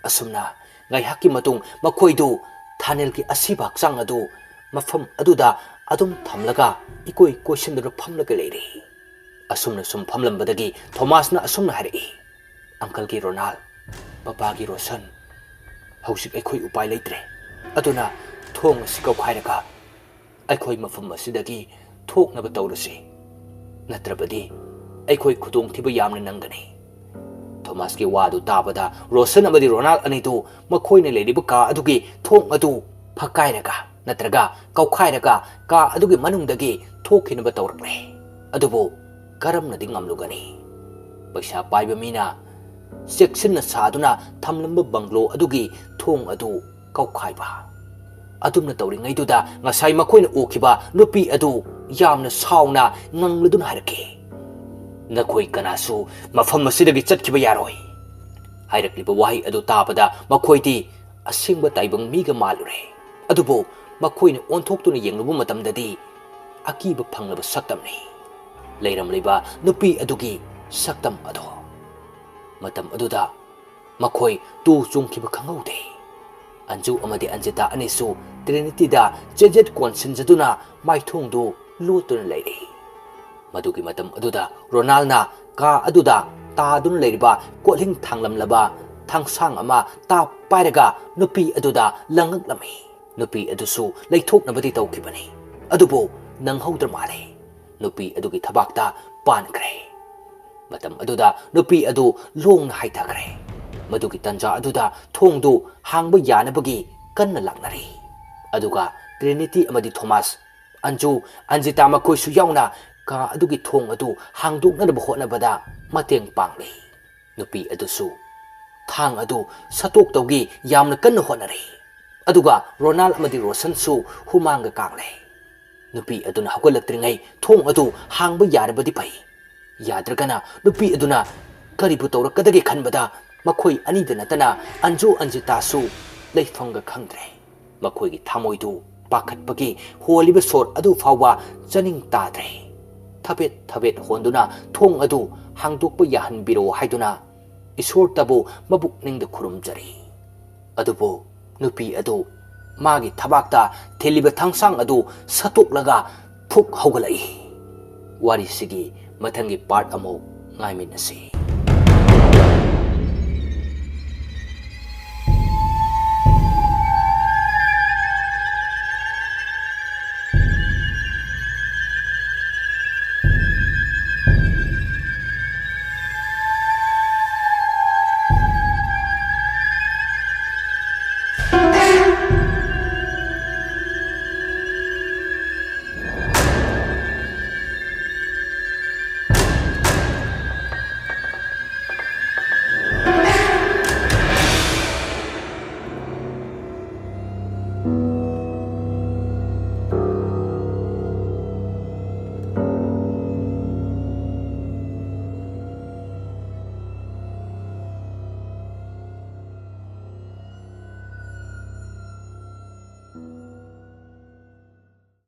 ꯑꯁꯨꯝꯅ ꯉꯥꯏꯍꯥꯛꯀꯤ ꯃꯇꯨꯡ ꯃꯈꯣꯏꯗꯨ ꯊꯥꯅꯦꯜꯒꯤ ꯑꯁꯤꯕ ꯍꯛꯆꯥꯡ ꯑꯗꯨ ꯃꯐꯝ ꯑꯗꯨꯗ ꯑꯗꯨꯝ ꯊꯝꯂꯒ ꯏꯀꯣꯏ ꯀꯣꯏꯁꯤꯟꯗꯨꯅ ꯐꯝꯂꯒ ꯂꯩꯔꯦ꯫ ꯑꯁꯨꯝꯅ ꯁꯨꯝ ꯐꯝꯂꯝꯕꯗꯒꯤ ꯊꯣꯃꯥꯁꯅ ꯑꯁꯨꯝꯅ ꯍꯥꯏꯔꯛꯏ, "ꯑꯪꯀꯜꯒꯤ ꯔꯣꯅꯥꯜ, ꯄꯄꯥꯒꯤ ꯔꯣꯁꯟ, ꯍꯧꯖꯤꯛ ꯑꯩꯈꯣꯏ ꯎꯄꯥꯏ ꯂꯩꯇ꯭ꯔꯦ꯫ ꯑꯗꯨꯅ ꯊꯣꯡ ꯑꯁꯤ ꯀꯧꯈꯥꯏꯔꯒ ꯑꯩꯈꯣꯏ ꯃꯐꯝ ꯑꯁꯤꯗꯒꯤ ꯊꯣꯛꯅꯕ ꯇꯧꯔꯁꯤ꯫ ꯅꯠꯇ꯭ꯔꯕꯗꯤ ꯑꯩꯈꯣꯏ ꯈꯨꯗꯣꯡꯊꯤꯕ ꯌꯥꯝꯅ ꯅꯪꯒꯅꯤ꯫" ꯊꯣꯃꯥꯁꯀꯤ ꯋꯥꯗꯨ ꯇꯥꯕꯗ ꯔꯣꯁꯟ ꯑꯃꯗꯤ ꯔꯣꯅꯥꯜ ꯑꯅꯤꯗꯨ ꯃꯈꯣꯏꯅ ꯂꯩꯔꯤꯕ ꯀꯥ ꯑꯗꯨꯒꯤ ꯊꯣꯡ ꯑꯗꯨ ꯐꯛꯀꯥꯏꯔꯒ ꯅꯠꯇ꯭ꯔꯒ ꯀꯧꯈꯥꯏꯔꯒ ꯀꯥ ꯑꯗꯨꯒꯤ ꯃꯅꯨꯡꯗꯒꯤ ꯊꯣꯛꯈꯤꯅꯕ ꯇꯧꯔꯛꯂꯦ꯫ ꯑꯗꯨꯕꯨ ꯀꯔꯝꯅꯗꯤ ꯉꯝꯂꯨꯒꯅꯤ? ꯄꯩꯁꯥ ꯄꯥꯏꯕ ꯃꯤꯅ ꯆꯦꯛꯁꯤꯟꯅ ꯁꯥꯗꯨꯅ ꯊꯝꯂꯝꯕ ꯕꯪꯒ꯭ꯂꯣ ꯑꯗꯨꯒꯤ ꯊꯣꯡ ꯑꯗꯨ ꯀꯧꯈꯥꯏꯕ꯫ ꯑꯗꯨꯝꯅ ꯇꯧꯔꯤꯉꯩꯗꯨꯗ ꯉꯁꯥꯏ ꯃꯈꯣꯏꯅ ꯎꯈꯤꯕ ꯅꯨꯄꯤ ꯑꯗꯨ ꯌꯥꯝꯅ ꯁꯥꯎꯅ ꯉꯪꯂꯗꯨꯅ ꯍꯥꯏꯔꯛꯈꯤ, "ꯅꯈꯣꯏ ꯀꯅꯥꯁꯨ ꯃꯐꯝ ꯑꯁꯤꯗꯒꯤ ꯆꯠꯈꯤꯕ ꯌꯥꯔꯣꯏ꯫" ꯍꯥꯏꯔꯛꯂꯤꯕ ꯋꯥꯍꯩ ꯑꯗꯨ ꯇꯥꯕꯗ ꯃꯈꯣꯏꯗꯤ ꯑꯁꯦꯡꯕ ꯇꯥꯏꯕꯪ ꯃꯤꯒ ꯃꯥꯜꯂꯨꯔꯦ꯫ ꯑꯗꯨꯕꯨ ꯃꯈꯣꯏꯅ ꯑꯣꯟꯊꯣꯛꯇꯨꯅ ꯌꯦꯡꯂꯨꯕ ꯃꯇꯝꯗꯗꯤ ꯑꯀꯤꯕ ꯐꯪꯂꯕ ꯁꯛꯇꯝꯅꯤ ꯂꯩꯔꯝꯂꯤꯕ ꯅꯨꯄꯤ ꯑꯗꯨꯒꯤ ꯁꯛꯇꯝ ꯑꯗꯣ꯫ ꯃꯇꯝ ꯑꯗꯨꯗ ꯃꯈꯣꯏ ꯇꯨ ꯆꯨꯡꯈꯤꯕ ꯈꯪꯍꯧꯗꯦ꯫ ꯑꯟꯖꯨ ꯑꯃꯗꯤ ꯑꯟꯖꯤꯇꯥ ꯑꯅꯤꯁꯨ ꯇ꯭ꯔꯤꯅꯤꯇꯤꯗ ꯆꯦꯖꯦꯠ ꯀꯣꯟꯁꯤꯟꯖꯗꯨꯅ ꯃꯥꯏꯊꯣꯡꯗꯨ ꯂꯣꯠꯇꯨꯅ ꯂꯩꯔꯤ꯫ ꯃꯗꯨꯒꯤ ꯃꯇꯝ ꯑꯗꯨꯗ ꯔꯣꯅꯥꯜꯅ ꯀꯥ ꯑꯗꯨꯗ ꯇꯥꯗꯨꯅ ꯂꯩꯔꯤꯕ ꯀꯣꯜꯍꯤꯡ ꯊꯥꯡꯂꯝꯂꯕ ꯊꯥꯡꯁꯥꯡ ꯑꯃ ꯇꯥꯞ ꯄꯥꯏꯔꯒ ꯅꯨꯄꯤ ꯑꯗꯨꯗ ꯂꯪꯉꯛꯂꯝꯃꯤ꯫ ꯅꯨꯄꯤ ꯑꯗꯨꯁꯨ ꯂꯩꯊꯣꯛꯅꯕꯗꯤ ꯇꯧꯈꯤꯕꯅꯤ, ꯑꯗꯨꯕꯨ ꯅꯪꯍꯧꯗ꯭ꯔ ꯃꯥꯜꯂꯦ꯫ ꯅꯨꯄꯤ ꯑꯗꯨꯒꯤ ꯊꯕꯥꯛꯇ ꯄꯥꯟꯈ꯭ꯔꯦ꯫ ꯃꯇꯝ ꯑꯗꯨꯗ ꯅꯨꯄꯤ ꯑꯗꯨ ꯂꯣꯡꯅ ꯍꯥꯏꯊꯈ꯭ꯔꯦ꯫ ꯃꯗꯨꯒꯤ ꯇꯟꯖꯥ ꯑꯗꯨꯗ ꯊꯣꯡꯗꯨ ꯍꯥꯡꯕ ꯌꯥꯅꯕꯒꯤ ꯀꯟꯅ ꯂꯥꯛꯅꯔꯤ꯫ ꯑꯗꯨꯒ ꯇ꯭ꯔꯤꯅꯤꯇꯤ ꯑꯃꯗꯤ ꯊꯣꯃꯥꯁ, ꯑꯟꯖꯨ, ꯑꯟꯖꯤꯇꯥ ꯃꯈꯣꯏꯁꯨ ꯌꯥꯎꯅ ꯀꯥ ꯑꯗꯨꯒꯤ ꯊꯣꯡ ꯑꯗꯨ ꯍꯥꯡꯗꯣꯛꯅꯅꯕ ꯍꯣꯠꯅꯕꯗ ꯃꯇꯦꯡ ꯄꯥꯡꯂꯤ꯫ ꯅꯨꯄꯤ ꯑꯗꯨꯁꯨ ꯊꯥꯡ ꯑꯗꯨ ꯁꯠꯇꯣꯛꯇꯧꯒꯤ ꯌꯥꯝꯅ ꯀꯟꯅ ꯍꯣꯠꯅꯔꯤ꯫ ꯑꯗꯨꯒ ꯔꯣꯅꯥꯜ ꯑꯃꯗꯤ ꯔꯣꯁꯟꯁꯨ ꯍꯨꯃꯥꯡꯒ ꯀꯥꯡꯂꯦ꯫ ꯅꯨꯄꯤ ꯑꯗꯨꯅ ꯍꯧꯒꯠꯂꯛꯇ꯭ꯔꯤꯉꯩ ꯊꯣꯡ ꯑꯗꯨ ꯍꯥꯡꯕ ꯌꯥꯔꯕꯗꯤ ꯐꯩ꯫ ꯌꯥꯗ꯭ꯔꯒꯅ ꯅꯨꯄꯤ ꯑꯗꯨꯅ ꯀꯔꯤꯕꯨ ꯇꯧꯔꯛꯀꯗꯒꯦ ꯈꯟꯕꯗ ꯃꯈꯣꯏ ꯑꯅꯤꯗ ꯅꯠꯇꯅ ꯑꯟꯖꯨ ꯑꯟꯖꯤꯇꯥꯁꯨ ꯂꯩꯐꯝꯒ ꯈꯪꯗ꯭ꯔꯦ꯫ ꯃꯈꯣꯏꯒꯤ ꯊꯃꯣꯏꯗꯨ ꯄꯥꯈꯠꯄꯒꯤ ꯍꯣꯜꯂꯤꯕ ꯁꯣꯔ ꯑꯗꯨ ꯐꯥꯎꯕ ꯆꯥꯅꯤꯡ ꯇꯥꯗ꯭ꯔꯦ꯫ ꯊꯕꯦꯠ ꯊꯕꯦꯠ ꯍꯣꯟꯗꯨꯅ ꯊꯣꯡ ꯑꯗꯨ ꯍꯥꯡꯗꯣꯛꯄ ꯌꯥꯍꯟꯕꯤꯔꯣ ꯍꯥꯏꯗꯨꯅ ꯏꯁꯣꯔꯇꯕꯨ ꯃꯕꯨꯛꯅꯤꯡꯗ ꯈꯨꯔꯨꯝꯖꯔꯤ꯫ ꯑꯗꯨꯕꯨ ꯅꯨꯄꯤ ꯑꯗꯨ ꯃꯥꯒꯤ ꯊꯕꯥꯛꯇ ꯊꯤꯜꯂꯤꯕ ꯊꯥꯡꯁꯥꯡ ꯑꯗꯨ ꯁꯠꯇꯣꯛꯂꯒ ꯐꯨꯛ ꯍꯧꯒꯠꯂꯛꯏ꯫ ꯋꯥꯔꯤꯁꯤꯒꯤ ꯃꯊꯪꯒꯤ ꯄꯥꯔꯠ ꯑꯃꯨꯛ ꯉꯥꯏꯃꯤꯟꯅꯁꯤ꯫